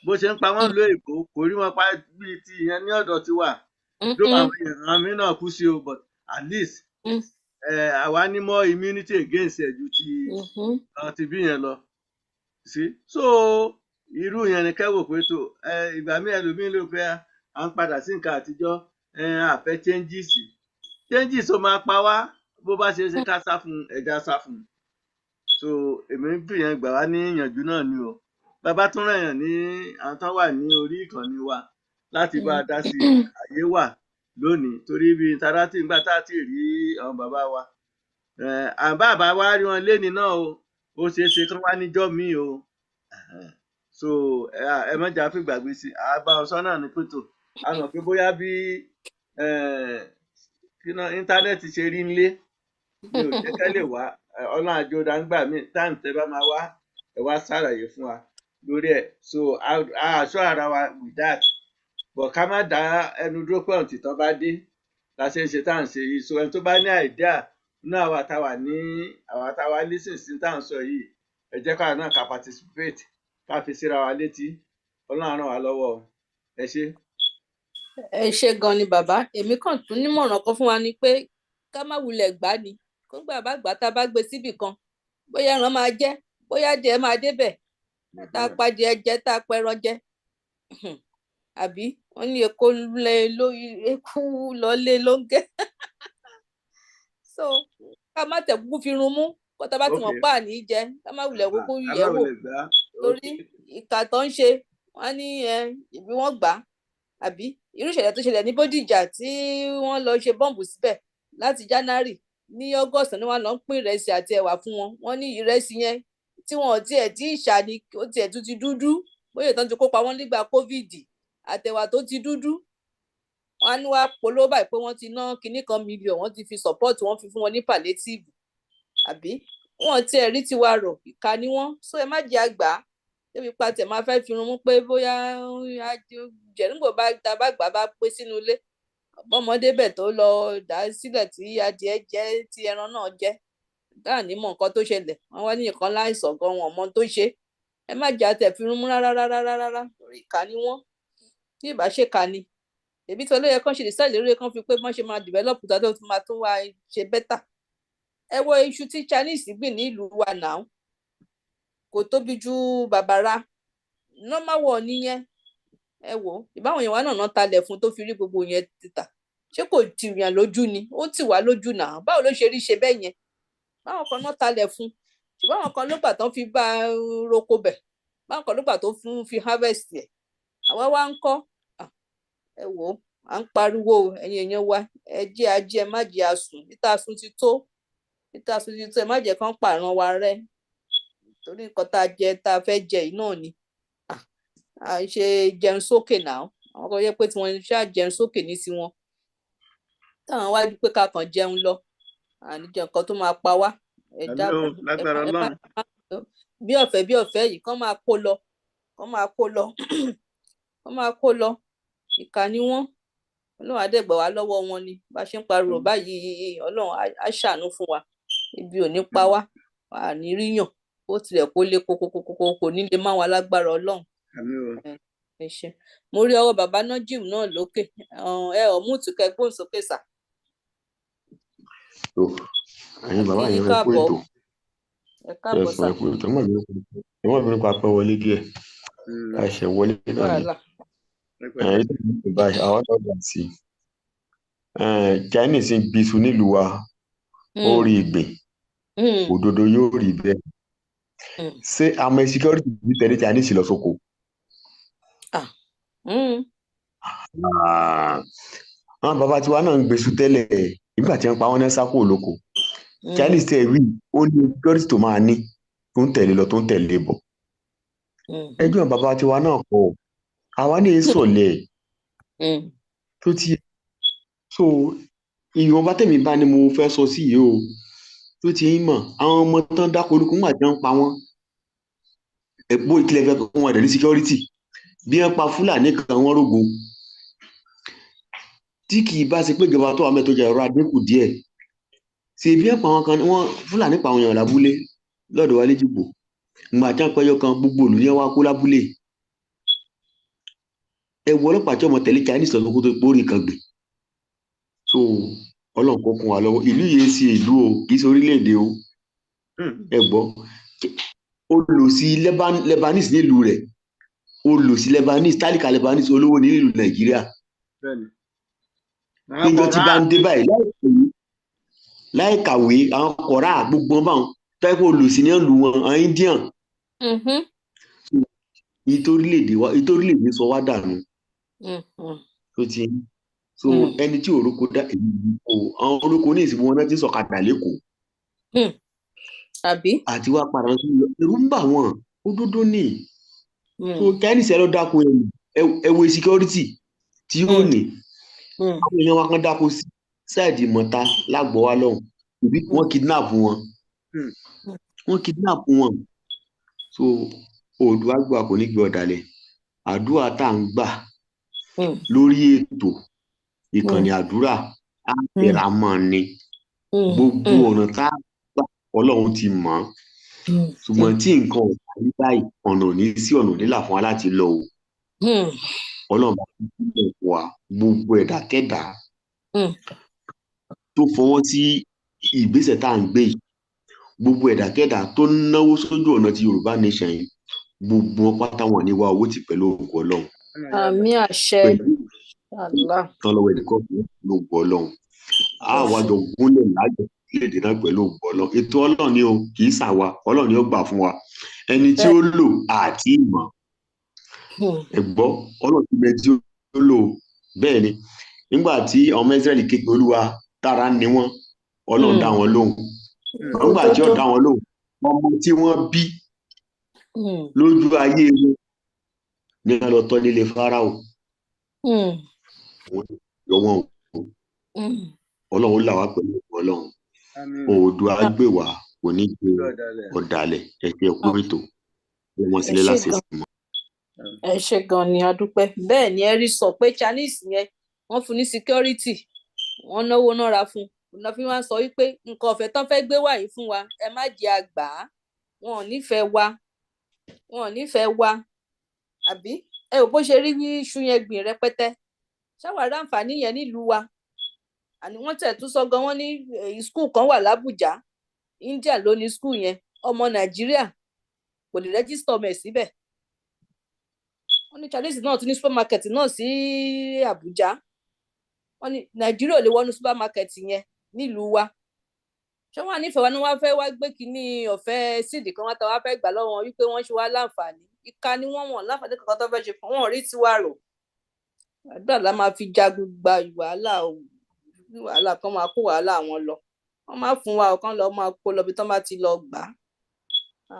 [SPEAKER 3] bó ṣe ń pa wọ́n ló èkó, kò rí wọn pa bíi ti ìyẹn ní ọ̀dọ̀ tiwa ló. Àwọn èèyàn mi náà kú sí o, but at least àwa ní more immunity against ẹ̀ ju ti ti bí yẹn lọ sí. So irú yẹn ni kẹ́wò pé tó ìgbà míì ẹlòmíín ló pé à ń padà sí nǹkan àtijọ́, àfẹ́ changes. Changes ó máa pa wá. Bó bá ṣe é ṣe ká sá fún ẹja, sá fún un. So èmi ń fìyẹn gbà wá ní ìyànjú náà ni o. Bàbá tún ràn yàn ní àwọn tán wà ní orí ìkànnì wa láti bá a dá sí i, àyè wà lónìí, torí bí interactive nígbà tá a ti rí àwọn bàbá wa, àbá bàbá wa rí wọn léni náà o, ó ṣeé ṣe kán wá níjọ́ míì o. So ẹ má jà fi gbàgbé sí àbá ọsán náà ní pẹ̀tọ́. A mọ̀ pé bóyá bí íńtánẹ́ẹ̀tì ṣe rí nílé mi ò jẹ́ kẹ́ lè wá. Ọlọ́run àjọdá ń gbà mí táìmù tẹ́ bá máa wá, ẹ wá ṣàlàyé fún wa lórí ẹ̀. So a assure ara wa with that, but ká má dá ẹnu dúró pé ọ̀ǹtì tán bá dé la ṣe ń ṣe tá à ń ṣe yìí. So ẹni tó bá ní idea nínú àwa táwa ní, àwa táwa listen sí tá à ń sọ yìí, ẹ jẹ́ káwa náà ká participate. Ká fi síra wa létí. Ọlọ́run á ràn wá lọ́wọ́ o. Ẹ ṣé.
[SPEAKER 4] Ẹ ṣe gan ni bàbá. Èmi kàn tún nímọ̀ràn kan fún wa ni pé ká má wulẹ̀ gbá ni. Kó gbà bá gbà tá a bá gbé síbì kan, bóyá ẹran máa jẹ, bóyá adìẹ máa débẹ̀, tá a padìẹ jẹ, tá a pẹran jẹ. Àbí wọ́n ní èkó lé ló eku lọlé ló ń gẹ. So ká má tẹ̀ kúkú fi run mú, kó tá a bá ti mọ̀ pa àní jẹ, ká má wulẹ̀ kúkú
[SPEAKER 3] Ká
[SPEAKER 4] yẹ̀
[SPEAKER 3] má
[SPEAKER 4] wò.
[SPEAKER 3] wulẹ̀ gbà á.
[SPEAKER 4] Torí ìkà tó ń ṣe, wọ́n ní ẹ ìbí wọ́n gbà á. Àbí irú ìṣẹ̀lẹ̀ tó ṣẹlẹ̀ ní Bódìjà tí wọ́n lọ ṣe bọ́ǹbù síbẹ̀ láti January, ní August ni wọ́n lọ ń pín ìrẹsì àti ẹ̀wà fún wọn. Wọ́n ní ìrẹsì yẹn tí wọn ò tiẹ̀ tí ì ṣà ni ó tiẹ̀ tún ti dúdú, bóyá ìtàn ti kó pa wọ́n nígbà COVID, àtẹ̀wà tó ti dúdú. Wọ́n á ní wá polówó báyìí pé wọ́n ti ná kinní kan mílíọ̀nù, wọ́n ti fi support, wọ́n fi fún wọn ní palliative. Àbí wọn tiẹ̀ rí tiwa rò, ìka ni wọ́n. So ẹ má jẹ́ àgbà débi pa tẹ̀ máa fẹ́ fi run mú pé bóyá jẹ̀rúngbò bá ta bá gbà bá pé sínú ilé, bọ́mọdé bẹ̀ tó lọ dà á sílẹ̀ tí adìẹ jẹ, tí ẹran náà jẹ, dáà ní mọ̀ nǹkan tó ṣẹlẹ̀. Wọ́n wá ní nǹkan láìsàn gan, wọn mọ ohun tó ṣe. Ẹ má jẹ́ àtẹ̀ fi run mú rárá rárá rárá rárá, ìka ni wọ́n. Tí ìbá ṣe ka ni èbí tí olóyè kan ṣe decide lórí kan fi pé bọ́n ṣe máa develop tó tó máa tún wá ṣe better. Ẹ wo iṣu tí Chinese gbìn ní ìlú wa náà, kò tóbi ju bàbàrà normal one nìyẹn. Ẹ wò ó, ìbáwọn èèyàn wa náà náà talẹ̀ fún tó fi rí gbogbo yẹn títà. Ṣé kò tì yàn lójú ni? Ó tì wá lójú náà. Báwo ló ṣe rí ṣe bẹ́ẹ̀ yẹn? Báwọn kan náà talẹ̀ fún, ṣùgbọ́n àwọn kan ló gbà tán fi bá a roko bẹ̀, báwọn kan ló gbà tó fún fi harvest ẹ̀. Àwa wá ń kọ́. Ẹ wò ó, à ń pariwo o, ẹ̀yin èèyàn wa, ẹ jẹ́ ajé, ẹ má jẹ́ asùn. Níta sùn ti tó, níta sùn ti tó. Ẹ má jẹ́ kán pààrọ̀ wa rẹ́ torí nǹkan tá a jẹ, tá a fẹ́ jẹ yìí náà ni. À ń ṣe jẹun sókè náà. Àwọn kan yẹ pé tí wọ́n ṣáà jẹun sókè ní tiwọn, táwọn wá pé ká kàn jẹun lọ, àní jẹ nǹkan tó máa pa wá. Ẹ
[SPEAKER 3] Àmín o,
[SPEAKER 4] dákun, ẹ
[SPEAKER 3] lágbára
[SPEAKER 4] má ẹ má
[SPEAKER 3] Ọlọ́run.
[SPEAKER 4] bí ọ̀fẹ́ bí ọ̀fẹ́ yìí, kán máa kó lọ, kán máa kó lọ, kán máa kó lọ. Ìkà ni wọ́n. Ọlọ́run á dẹ̀ gbà wá lọ́wọ́ wọn ni. Bá ṣe ń pariwo
[SPEAKER 3] Àmín.
[SPEAKER 4] báyìí, Ọlọ́run á ṣàánú fún wa. Ibi ò ní pa wá, à ní ríyàn. Ó tilẹ̀ kó lé kókókókó, kò ní lè má wa lágbára Ọlọ́run.
[SPEAKER 3] Àmín o.
[SPEAKER 4] Ẹ ṣé. Mo rí ọwọ́ bàbá Nájìm náà lókè. Ẹ ọ̀ mú tùkẹ́ gbóhùn sókè sà.
[SPEAKER 8] Tó ẹ̀yin bàbá
[SPEAKER 4] Kí yín
[SPEAKER 8] yẹn, ẹ kú
[SPEAKER 4] káàbọ̀.
[SPEAKER 8] ètò.
[SPEAKER 4] Ẹ káàbọ̀
[SPEAKER 8] Ẹsùn
[SPEAKER 4] sà.
[SPEAKER 8] ẹ kú ètò. Ẹ má bínú pa pẹ́ wọlé díẹ̀. A ṣẹ̀ wọlé náà ni.
[SPEAKER 4] Wàhálà.
[SPEAKER 3] Ẹ pẹ̀lẹ́.
[SPEAKER 8] Ẹ̀yin tó ń bá àwọn náà dà sí i. Chinese ń gbiṣu nílùú wa, ó rí ìgbìn, òdodo yóò rí bẹ́ẹ̀. Ṣé àmọ́ security ti tẹ̀lé Chinese lọ sóko? Àwọn bàbá tiwa náà ń gbèsù tẹ́lẹ̀ nígbà tí wọ́n pa wọ́n ní sáko lóko. Chinese tẹ̀ wí, ó ní security tó máa ní tó ń tẹ̀lé lọ, tó ń tẹ̀lé bọ̀. Ẹjọ́ bàbá tiwa náà kọ́, àwa ní sọ̀lẹ̀ tó ti so ìwọ̀nba tẹ̀mí bá ní mo fẹ́ sọ sí yìí o. Tó ti ń mọ̀ àwọn ọmọ tán dáko olúkú ńgbà tí wọ́n pa wọ́n, ẹ̀pọ̀ ìkìlẹ̀ fẹ́ kó wọn dẹ̀ ní security. Bí wọ́n pa Fúlàní kan, wọ́n rógo. Tí kì í bá ṣe pé ìjọba tó wà mẹ́tọ́ jẹ́ ọ̀rọ̀ adínkù díẹ̀ ṣe bí wọ́n pa àwọn kan, wọ́n Fúlàní pa àwọn èèyàn lábúlé lọ́dọ̀ wa léjìgbò. Ìgbà tí wọ́n pẹ́jọ́ kan, gbogbo ìlú yẹn wá kó lábúlé. Ẹ wo ọlọ́pàá tí ọmọ tẹ̀lé Chinese lọ sóko tó pórí kan gbè. So Ọlọ́run kó kún wa lọ́wọ́. Ìlú yìí ṣe ìlú o, kì í ṣe orílẹ̀-èdè o. Ẹ gbọ́, olùsí Lebanese nílùú rẹ̀, olùsí Lebanese, tálíkà Lebanese, olówó ní nílùú Nàìjíríà.
[SPEAKER 3] Bẹ́ẹ̀ni.
[SPEAKER 8] Níjọ́ tí bá ń dé báyìí, láì kàwé, àwọn kọ̀ọ̀rá gbogbo wọn báwọn tọ́jú pé olùsí ní ìlú wọn, àwọn Indian. Ìtorílẹ̀-èdè wa, ìtorílẹ̀-èdè sọ wá dànù. Tó ti so ẹni tí òrókò dá èyí o, àwọn olóko ní ìsìnkú wọn náà ti sọ̀kadà lẹ́kọ̀ọ́.
[SPEAKER 4] Àbí?
[SPEAKER 8] Àti wá padà sí ẹ̀rù ń bà wọ́n, òdodo ní. So Chinese ẹ lọ dáko, ẹ wo security tí yóò ní. Àwọn èèyàn wa kan dáko sí sáìdì Mọ̀ta lágbọ̀wá wa lọ́hùn, ìbí wọ́n kidnap wọn. Wọ́n kidnap wọn. So Oòduà gbà kò ní gbé ọ̀dàlẹ̀. Àdúrà tá à ń gbà lórí ètò ìkànnì àdúrà á tẹra mọ́ ni. Gbogbo ọ̀nà tá a gbà, Ọlọ́run ti mọ̀ ọ́n. Ṣùgbọ́n tí nǹkan ò bá rí báyìí, ọ̀nà ò ní sí, ọ̀nà ò ní là fún wa láti lọ o. Ọlọ́run bá fi sílẹ̀ fún wa, gbogbo ẹ̀dákẹ́dá tó fọwọ́ sí ìgbésẹ̀ tá à ń gbé yìí, gbogbo ẹ̀dákẹ́dá tó náwó sójú ọ̀nà ti Yorùbá nation yìí, gbogbo wọn pátá wọn ní wá owó tì pẹ̀lú ògo Ọlọ́run.
[SPEAKER 4] Àmín àṣẹ.
[SPEAKER 8] Pẹ̀lú
[SPEAKER 4] Allah.
[SPEAKER 8] tán lọ́wọ́ ẹnì kọ̀ọ̀kan pẹ̀lú ògo Ọlọ́run. A wá jọ gúnlẹ̀ láyọ̀ léde náà pẹ̀lú ògo Ọlọ́run. Ètò Ọlọ́run ni o, kì í ṣàwa, Ọlọ́run ni ó gbà fún wa. Ẹni tí ó lò àti ìmọ̀ ẹ gbọ́, Ọlọ́run ti bẹ tí ó lò. Bẹ́ẹ̀ ni nígbà tí ọmọ Ísírẹ́lì ké pe Olúwa tára ni wọ́n, Ọlọ́run dá wọn lóhùn. Nígbà tí ó dá wọn lóhùn, ọmọ tí wọ́n bí lójú ayé wọn ní wọ́n lọ tọ́ nílé Fáráò. Òun yọ wọn o. Ọlọ́run là wá pẹ̀lú Ọlọ́run. Oòduà gbè wá, kò ní gbé ọ̀dàlẹ̀. Ẹ̀ṣẹ̀ kú ètò bí wọ́n sílẹ̀ láti ṣe mọ́.
[SPEAKER 4] Ẹ ṣé gan ni, a dúpẹ́. Bẹ́ẹ̀ ni ẹ rí sọ pé Chinese yẹn wọ́n fún ní security, wọ́n náwó nára fún un. Ọ̀nà fi wá sọ wípé nǹkan ọ̀fẹ́ tán fẹ́ gbé wá yìí fún wa, ẹ má jẹ́ àgbà á. Wọn ò nífẹ̀ẹ́ wa, wọn ò nífẹ̀ẹ́ wa. Àbí ẹ ò bó ṣe rí iṣu yẹn gbìn rẹpẹtẹ, ṣáwa ráǹfààní yẹn nílùú wa? Àní wọ́n tẹ̀ tún sọ gan, wọ́n ní school kan wà lábùjá, India ló ní school yẹn, ọmọ Nàìjíríà kò lè register ọmọ ẹ̀ síbẹ̀. Wọ́n ní Chinese náà tún ní supermarket náà sí Àbújá, wọ́n ní Nàìjíríà ò lè wọnú supermarket yẹn nílùú wa. Ṣé wọ́n á nífẹ̀ẹ́ wa ni wọ́n fẹ́ wá gbé kínní ọ̀fẹ́ síìdì kan wá tá wá fẹ́ gbà lọ́wọ́ wọn wípé wọ́n ṣe wá láǹfààní? Ìka ni wọ́n, wọ̀n láǹfààní kankan tó fẹ́ ṣe fún wọn rí tiwa rò. Àdúrà la máa fi jagun gba wàhálà, wàhálà kan máa kó wàhálà wọn lọ, wọ́n máa fún wa ọ̀kan lọ máa kó lọ bí tán bá ti lọ gbà á.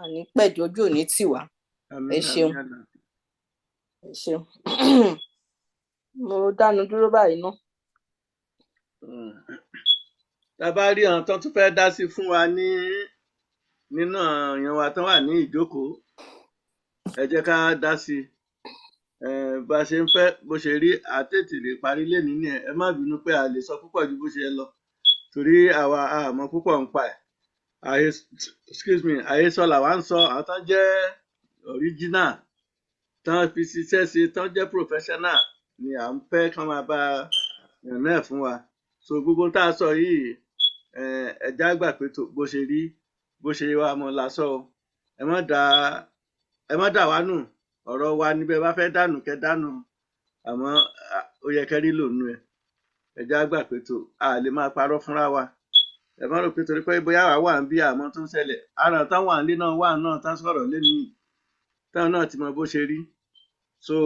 [SPEAKER 4] Àní pẹ̀jù ojú òní tì wá. Ẹ ṣeun, ẹ ṣeun. Mo dánu dúró báyìí ná.
[SPEAKER 3] Tá a bá rí àwọn tó tún fẹ́ dá sí fún wa ní nínú èèyàn wa tó wà ní ìjókòó, ẹ jẹ́ ká dá sí i bá a ṣe ń fẹ́ bó ṣe rí. Àtètè lè parí lénìí nìyẹn. Ẹ má bínú pé a lè sọ púpọ̀ ju bó ṣe lọ, torí àwa a mọ̀ púpọ̀ ń pa ẹ̀. Àhesọ, excuse me, àhesọ làwa ń sọ. Àwọn tó jẹ́ original, tán fi ṣiṣẹ́ ṣe, tán jẹ́ professional ni à ń fẹ́ kán máa bá yàn náà fún wa. So gbogbo tá a sọ yìí, ẹ já gbà pé bó ṣe rí, bó ṣe wà mọ́ la sọ o. Ẹ má dà wá nù. Ọ̀rọ̀ wa níbẹ̀ bá fẹ́ dànù, kẹ́ dànù, àmọ́ ó yẹ kẹ́ rí lòónú ẹ. Ẹ já gbà pé tó a lè máa parọ́ fúnra wa. Ẹ má rò pé torí pé bóyá àwa wà ń bí àmọ́ tó ń ṣẹlẹ̀ ara táwọn àlè náà wà náà tá sọ̀rọ̀ lénìí, táwọn náà ti mọ bó ṣe rí. So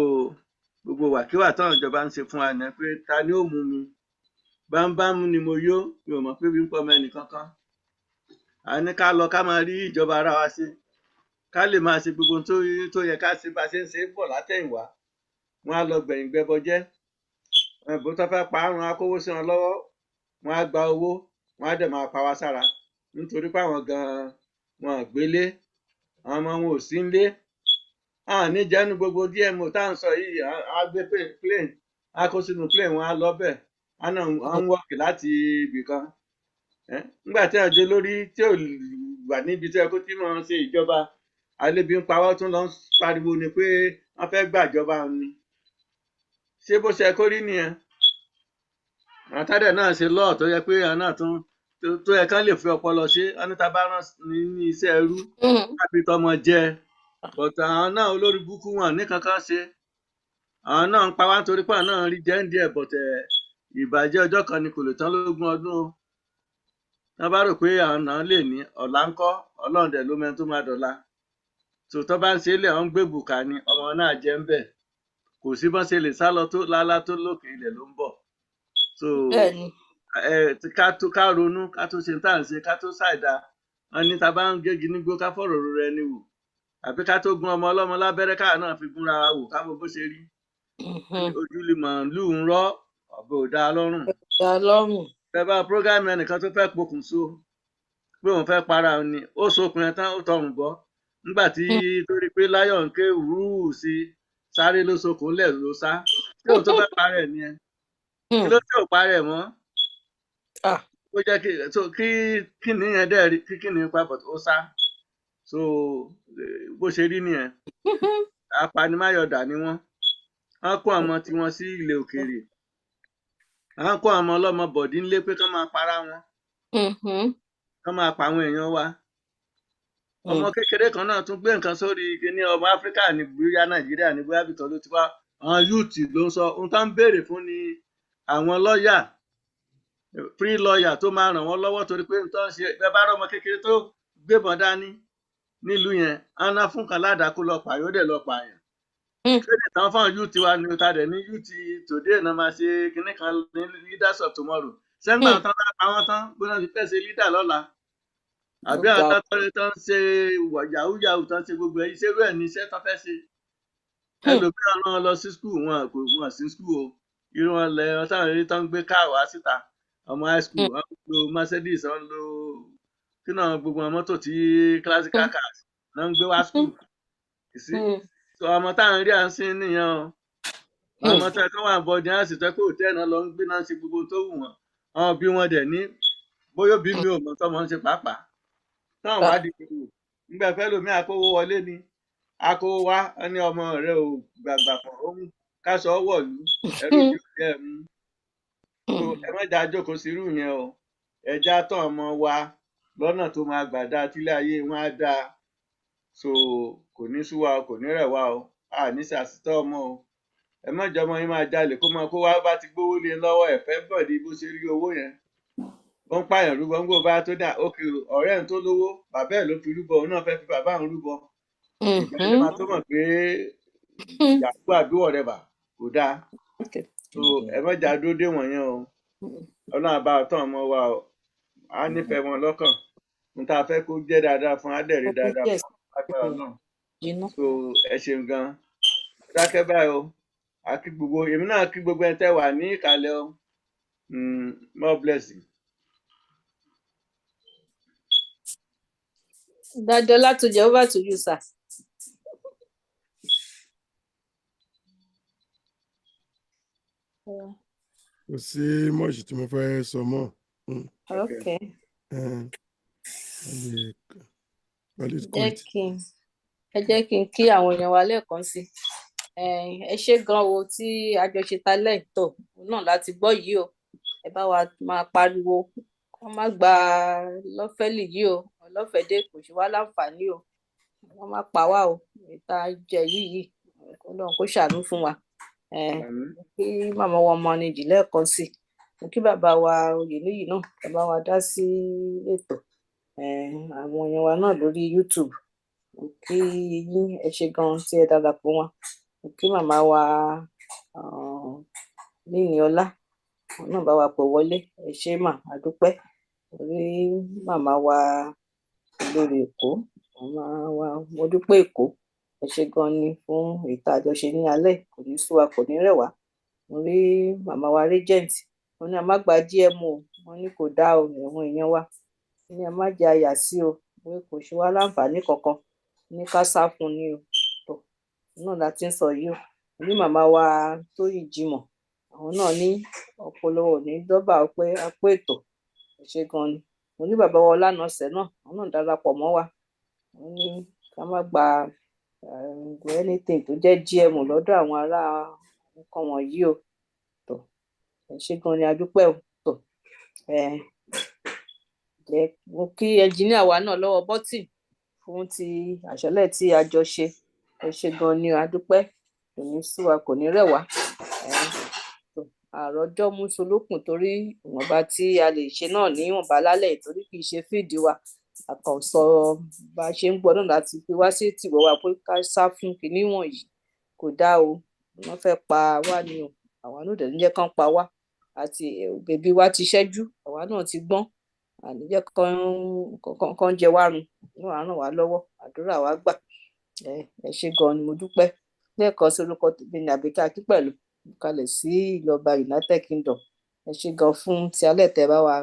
[SPEAKER 3] gbogbo wàkíwà táwọn ìjọba ń ṣe fún wa ní pé ta ni ó mú mi bámbámú ni mo yó, mi ò mọ̀ pé bí ń pọ̀ mọ́ ẹnì kankan. À ní ká lọ ká máa rí ìjọba ara wa ṣe, ká lè máa ṣe gbogbo ohun tó yẹ ká ṣe bá a ṣe ń ṣe é bọ̀ látẹ̀yìnwá. Wọn á lọ gbẹ̀yìn gbẹbọ jẹ́ ẹ̀bùn tó fẹ́ pa á, wọn á kówó sí wọn lọ́wọ́, wọn á gba owó, wọn á dẹ̀ máa pa wá sára, nítorí pé àwọn gan-an wọn ò gbélé, àwọn ọmọ wọn ò sí nílé. À ní jẹ́nu gbogbo GMO tá à ń sọ yìí, á gbé plane, á kó sínú plane, wọn á lọ bẹ̀, á náà á ń wọ́ọ̀kì láti ibì kan. Nígbà tí àjọ lórí tí ò wà níbi tí ẹ kó tí wọ́n ṣe ìjọba àlebi ń pa wá, tún lọ ń pariwo ni pé wọ́n fẹ́ gbàjọba ni. Ṣé bó ṣe kó rí nìyẹn? Àwọn tádẹ̀ náà ṣe lọ́ọ̀ tó yẹ pé àwọn náà tún tó yẹ kán lè fi ọpọlọ ṣe. Wọ́n ní tá a bá rán ní ní iṣẹ́ ẹrú káfí tọmọ jẹ bọ̀tà. Àwọn náà olórí burúkú, wọn ní kankan ṣe. Àwọn náà ń pa wá nítorí pé àwọn náà ń rí jẹ́ ń díẹ̀ bọ̀tẹ̀. Ìbàjẹ́ ọjọ́ kan ni kò lè tán lógún ọdún o. Tán bá rò pé àwọn náà lè ní ọ̀la ńkọ́, Ọlọ́run dẹ̀ ló mẹ́ni tó máa dọ̀la. Tòótọ́ bá ń ṣe é lẹ̀, wọ́n ń gbé bùkà ni ọmọ náà jẹ́ ń bẹ̀. Kò sí bọ́n ṣe lè sá lọ tó lálá tó lókè ilẹ̀ ló ń bọ̀. So
[SPEAKER 4] Bẹ́ẹ̀ni.
[SPEAKER 3] Ẹ ká tó ká ronú, ká tó ṣe tá à ń ṣe, ká tó ṣàìdá. Wọn ní tá a bá ń gégi nígbó, ká fọ̀rọ̀ ro ẹni wò, àbí ká tó gún ọmọ ọlọ́mọ lábẹ́rẹ́, káà náà fi gúnra wa wò, ká mọ bó ṣe rí. Ojú lè màálù ń rọ́, ọ̀bẹ ò dáa lọ́rùn.
[SPEAKER 4] Dá lọ́rùn.
[SPEAKER 3] Bẹ́ẹ̀ bá program ẹnìkan tó fẹ́ pokùnso pé òun fẹ́ para òun ni, ó sokùn ẹ̀ tán, ó tọrùn bọ́ nígbà tí torí pé láyọ̀ ń ké wúrú sí i, sáré ló sokùn lẹ̀ ló sá. Ṣé òun tó fẹ́ para ẹ̀ nìyẹn? Kí ló tí ò para ẹ̀ mọ́? Ó jẹ́ kí so kí kíni yẹn dẹ̀ rí kí kíni pa, but ó sá. So bó ṣe rí nìyẹn. Apanimáyọ̀dà ni wọ́n. Wọ́n kó àwọn tiwọn sí ilẹ̀ òkèèrè, wọ́n kó àwọn ọlọ́mọ bọ̀dí ńlé pé kán máa para wọn, kán máa pa àwọn èèyàn wa. Ọmọ kékeré kan náà tún gbé nǹkan sórí kíní, ọmọ Áfíríkà ní, bóyá Nàìjíríà ní, bóyá bìkan ló ti wá. Àwọn youth ló ń sọ ohun tó ń béèrè fún ni àwọn lọ́ọ̀yà, free lawyer tó máa ràn wọ́n lọ́wọ́, torí pé nǹkan ṣe bẹ́ẹ̀ bá rọ́mọ kékeré tó gbébọn dání nílùú yẹn, á ná fún kan ládàá kó lọ pààyàn, ó dẹ̀ lọ pààyàn. Kéde tán fáwọn youth wa ni ta dẹ̀ ní youth today náà máa ṣe kinní kan ní leaders of tomorrow. Sẹ́ńgbà tán bá pa wọ́n tán, gbóná ti fẹ́ ṣe leader lọ́la, àbí
[SPEAKER 4] Ó
[SPEAKER 3] àwọn
[SPEAKER 4] ga.
[SPEAKER 3] tó tó ń ṣe yahoo yahoo, tó ń ṣe gbogbo ẹ̀, iṣẹ́ irú ẹ̀ ní iṣẹ́ tó fẹ́ ṣe. Ẹlòmíràn rán wọn lọ sí school, wọn kò wọn sí school o. Irú wọn lẹ wọn táwọn eré tó ń gbé káà wá síta, ọmọ high school, wọn ń lo Mercedes, wọn ń lo kí náà, gbogbo àwọn mọ́tò tí classical cars náà ń gbé wá school, you see. So ọmọ táwọn rí à ń sìn nìyẹn o. Ọmọ tó ẹ kán wà bọdí á sì tẹ́ pé hòtẹ́ẹ̀lì náà lọ ń gbé náà, ń ṣe gbogbo tó wù wọ́n. Àwọn bí wọn dẹ̀ ní bóyá òbí mi ò mọ̀ tọ́mọ ń ṣe pàápàá táwọn wá di gbogbo nígbà fẹ́ lómi àkówó wọlé ni akówó wá wọn ní ọmọ rẹ ò gbàgbà pọ̀, ó ń káṣọ wọ̀lú ẹrú bí ó jẹ́ mú. So ẹ má jà jókòó sí irú yẹn o. Ẹ já tán ọmọ wa lọ́nà tó máa gbà dáa tílé ayé wọn á dáa. So kò ní sú wa o, kò ní rẹ̀ wá o, a ní ṣàṣìtọ́ ọmọ o. Ẹ má jẹ́ ọmọ yín máa jalè kó máa kó wá bá ti gbówó lé lọ́wọ́, ẹ̀ fẹ́ bọ̀dí bó ṣe rí owó yẹn, ó ń pààyàn rúbọ. Ń gbò bá tó dà ókè, ọ̀rẹ́ ẹ̀ tó lówó, bàbá ẹ̀ ló fi rúbọ, òun náà fẹ́ fi bàbá òun rúbọ. Ìgbà yẹn máa tó mọ̀ pé yàgò àbí whatever kò dáa. So ẹ má jà dúró dé wọ̀nyẹn o. Ọlọ́run á bá wa tọ́ ọmọ wa o, á nífẹ̀ẹ́ wọn lọ́kàn. Ohun tá a fẹ́ kó jẹ́ dáadáa fún á dẹ̀ rí dáadáa fún lágbára Ọlọ́run.
[SPEAKER 4] Jiná.
[SPEAKER 3] So ẹ ṣeun gan. Dákẹ́ báyìí o. A kí gbogbo, èmi náà kí gbogbo ẹ tẹ́ wà ní ìkàlẹ̀ o. More blessing.
[SPEAKER 4] Dájọ́ Látúnjẹ, over to you, sir.
[SPEAKER 5] Kò sí much tí mo fẹ́ sọ mọ́.
[SPEAKER 4] Okay.
[SPEAKER 5] I lè call it
[SPEAKER 4] Jẹ́
[SPEAKER 5] quit.
[SPEAKER 4] kí n ẹ jẹ́ kí n kí àwọn èèyàn wa lẹ́ẹ̀kan sí i. Ẹ ṣé gan o tí àjọṣe talẹ́ tó náà láti gbọ́ yìí o. Ẹ bá wa máa pariwo kó má gba lọ́fẹ́lì yìí o. Ọlọ́fẹ̀dé kò ṣe wá láǹfààní o, wọ́n má pa wá o. Ìta jẹ yìí, Ọlọ́run kó ṣàánú fún wa.
[SPEAKER 3] Àmín.
[SPEAKER 4] Kí màmá wa ọmọ ni jì lẹ́ẹ̀kan sí i. Mo kí bàbá wa Oyèníyì náà, bàbá wa dá sí ètò. Àwọn èèyàn wa náà lórí YouTube, mo kí yín, ẹ ṣé gan tí ẹ darapọ̀ wọn. Mo kí màmá wa Níní Ọlá, wọn náà bá wa pè wọlé, ẹ ṣé mà, a dúpẹ́. Orí màmá wa olórí Èkó, màmá wa mo dúpẹ́ Èkó, ẹ ṣé gan ni fún ìta àjọṣe ní alẹ́. Kò ní sú wa, kò ní rẹ̀ wá. Mo rí màmá wa Regent, wọn ní a má gba GMO, wọn ní kò dáa o. Àwọn èèyàn wa ní a má jẹ àyà sí o, pé kò ṣe wá láǹfààní kankan, ní ká sá fún ni o. Tó náà la ti ń sọ yìí o. Mo ní màmá wa Tóyìn Jimoh, àwọn náà ní ọpọlọ ò ní dọ́bà pé a pé ètò, ẹ ṣé gan ni. Mo ní bàbá wa Ọlánàṣẹ náà, àwọn náà darapọ̀ mọ́ wa, wọ́n ní ká má gba anything tó jẹ́ GMO lọ́dọ̀ àwọn ará nǹkan wọ̀nyí o. Tó ẹ ṣé gan ni, a dúpẹ́ o. Tó ẹ jẹ́ mo kí ẹnjìníà wa náà lọ́wọ́ bọ́tì fún ti àṣálẹ́ tí a jọ ṣe. Ẹ ṣé gan ni, a dúpẹ́. Kò ní sú wa, kò ní rẹ̀ wá. Tó àròjọ mú solókùn, torí ìwọ̀nba tí a lè ṣe náà níwọ̀nba lálẹ́, torí kì í ṣe fíìdì wa, àkànṣọ bá a ṣe ń gbọ́ náà láti fi wá sí tìwọ́ wa pé ká sá fún kinní wọ̀nyí, kò dáa o. Wọ́n fẹ́ pa wá ni o, àwa náà dẹ̀ ní jẹ́ kán pa wá. Àti bèbí wa ti ṣẹ́jú, àwa náà ti gbọ́n, àní jẹ́ kán jẹ wá run. Inú á ràn wá lọ́wọ́, àdúrà wa gbà. Ẹ ṣé gan ni, mo dúpẹ́ lẹ́ẹ̀kan sí. Orúkọ tèmi ní Àbíkẹ́ Akínpẹ̀lú, mo kalẹ̀ sí ìlọba United Kingdom. Ẹ ṣé gan fún ti alẹ́ tẹ́ bá wa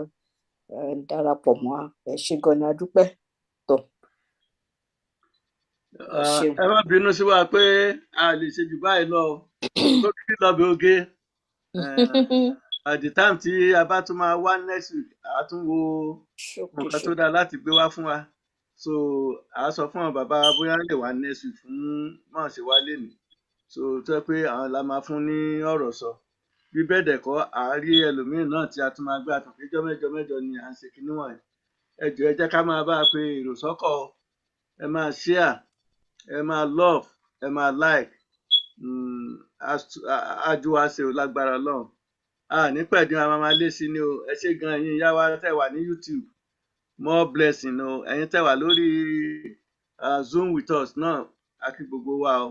[SPEAKER 4] darapọ̀ mọ́ wa. Ẹ ṣé gan ni, a dúpẹ́ tó, ẹ ṣeun.
[SPEAKER 3] Ẹ má bínú sí wa pé a lè ṣe jù báyìí lọ o. Tó kí lọ́bẹ̀ oge. At the time tí a bá tún máa wá next week, a tún wo nǹkan tó dáa láti gbé wá fún wa. So à á sọ fún àwọn bàbá wa bóyá lè wá next week fún mọ̀ ṣe wá lénìí, so tó jẹ́ pé àwọn la máa fún ní ọ̀rọ̀ sọ. Bí bẹ́ẹ̀ dẹ̀ kọ́, à á rí ẹlòmíín náà tí a tún máa gbé àtàn péjọ mẹ́jọ mẹ́jọ ni à ń ṣe kinní wọ̀nyí. Ẹ jọ̀ọ́, ẹ jẹ́ ká máa bá a pe èrò sọ́kọ̀ o. Ẹ máa share, ẹ máa love, ẹ máa like. Ájú wa ṣe o lágbára Ọlọ́run. A ní pẹ̀lú a máa máa lé sí ni o. Ẹ ṣé gan, ẹ̀yin ìyá wa tẹ́ wà ní YouTube, more blessing o. Ẹ̀yin tẹ́ wà lórí Zoom with us náà, a kí gbogbo wa o.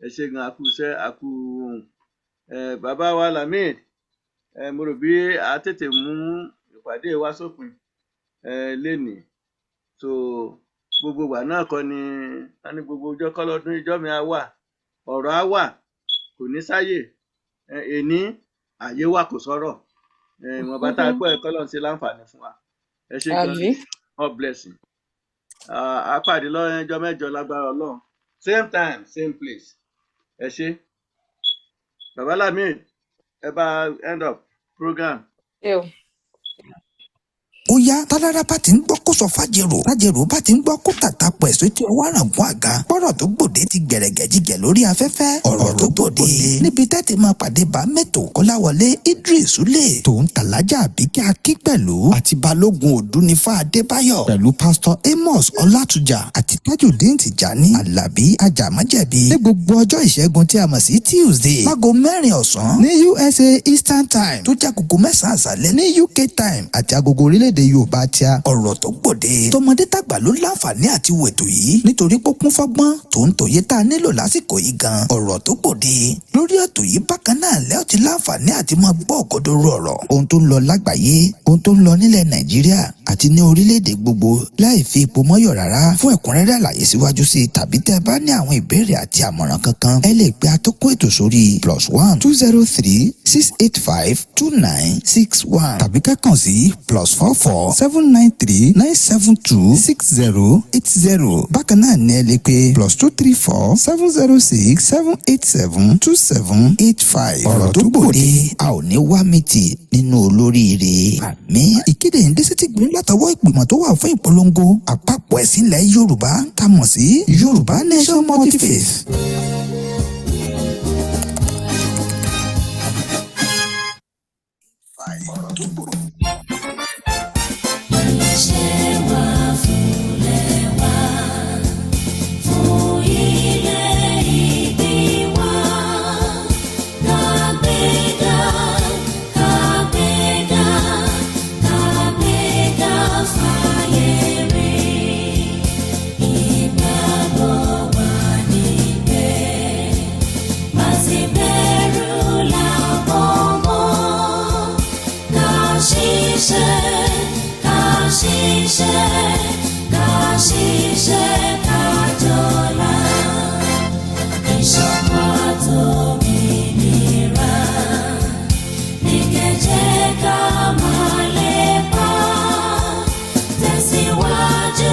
[SPEAKER 3] Ẹ ṣé gan, a kú iṣẹ́, a kú ohùn. Bàbá wa Lamid, mo rò bí a tètè mú ìpàdé wa sópin lénìí. So gbogbo ìgbà náà kọ́ ni wọ́n ní gbogbo ọjọ́ kọ́ lọ́dún, ìjọ́ mi á wà, ọ̀rọ̀ á wà, kò ní sáyè. Èní àyè wà, kò sọ̀rọ̀. Ìwọ̀nba tá a gbọ́ ẹ̀kọ́ lọ́n ṣe láǹfààní fún wa. Ẹ ṣé gan.
[SPEAKER 4] Àmín.
[SPEAKER 3] More blessing. A pàdé lọ́jọ́ mẹ́jọ lágbára Ọlọ́run, same time, same place. Ẹ ṣé, bàbá Lamid, ẹ bá end up program.
[SPEAKER 4] Ẹ o.
[SPEAKER 1] Ó yá, tálára bá ti ń gbọ́ kó sọ fàjèrò, fàjèrò bá ti ń gbọ́ kó tàta pẹ̀sù tí ọwọ́ àràǹgún àga. Bọ́rọ̀ tó gbòde ti gbẹ̀rẹ̀gẹ̀jigẹ̀ lórí afẹ́fẹ́. Ọ̀rọ̀ tó gbòde níbi tẹ́ ti máa pàdé bá mẹ́tò Kọ́láwọlé Idris Sule, tòun tàlájà Àbíkẹ́ Akín pẹ̀lú àti Balógun Òdúnifá Adébáyọ̀ pẹ̀lú Pásítọ̀ Amos Ọlátújà àti Tajudeen Tìjání Alábí Ajàmọ́jẹ̀bi ní gbogbo ọjọ́ Ìṣẹ́gun tí a mọ̀ sí Tuesday, láago 4 ọ̀sán ní USA Eastern Time, tó jẹ́ agogo 9 àṣálẹ́ ní UK Time àti agogo orílẹ̀-èdè Yorùbá tí a. Ọ̀rọ̀ tó gbòde, tọmọdé tàgbà ló láǹfààní àti wètò yìí nítorí pé ó kún fọ́gbọ́n tó ń tòye tá a nílò lásìkò yìí gan. Ọ̀rọ̀ tó gbòde lórí ètò yìí bákan náà lẹ́ ò ti láǹfààní àti máa gbọ́ òkodoro ọ̀rọ̀, ohun tó ń lọ lágbàáyé, ohun tó ń lọ nílẹ̀ Nàìjíríà àti ní orílẹ̀-èdè gbogbo, láì fi ipò mọ́yọ̀ rárá. Fún ẹ̀kúnrẹ́rẹ́ àlàyé síwájú sí i tàbí tẹ́ ẹ bá ní àwọn ìbéèrè àti àmọ̀ràn kankan, ẹ lè pe atọ́kùn ètò sórí +1 203 685 2961 tàbí kẹ́kàn sí +44 793 972 6080. Bákan náà ní ẹ lè pe +234 706 787 2785. Ọ̀rọ̀ tó gbòde, a ò ní wá mi tì nínú olóríire. Àmín. Ìkéde yìí ń dé sétí gbìn látọwọ́ ìgbìmọ̀ tó wà fún ìpolongo àpapọ̀ ẹ̀sìn ilẹ̀ Yorùbá tá a mọ̀ sí Yorùbá Nation Multi-Faith.
[SPEAKER 2] Iṣẹ́ wa fúnlẹ̀ wa, fún ilẹ̀ ìbí wa. Kàgbéga, kàgbéga, kàgbéga fáyé rí. Ìgbàgbọ́ wa ní pé má sì bẹ̀rù làbọ̀ mọ́. Ká ṣiṣẹ́, ká ṣiṣẹ́, ká ṣiṣẹ́, ká jọlá. Ìṣọ̀kan àtòmìnira ní kẹjẹ ká máa lépa. Tẹ̀síwájú.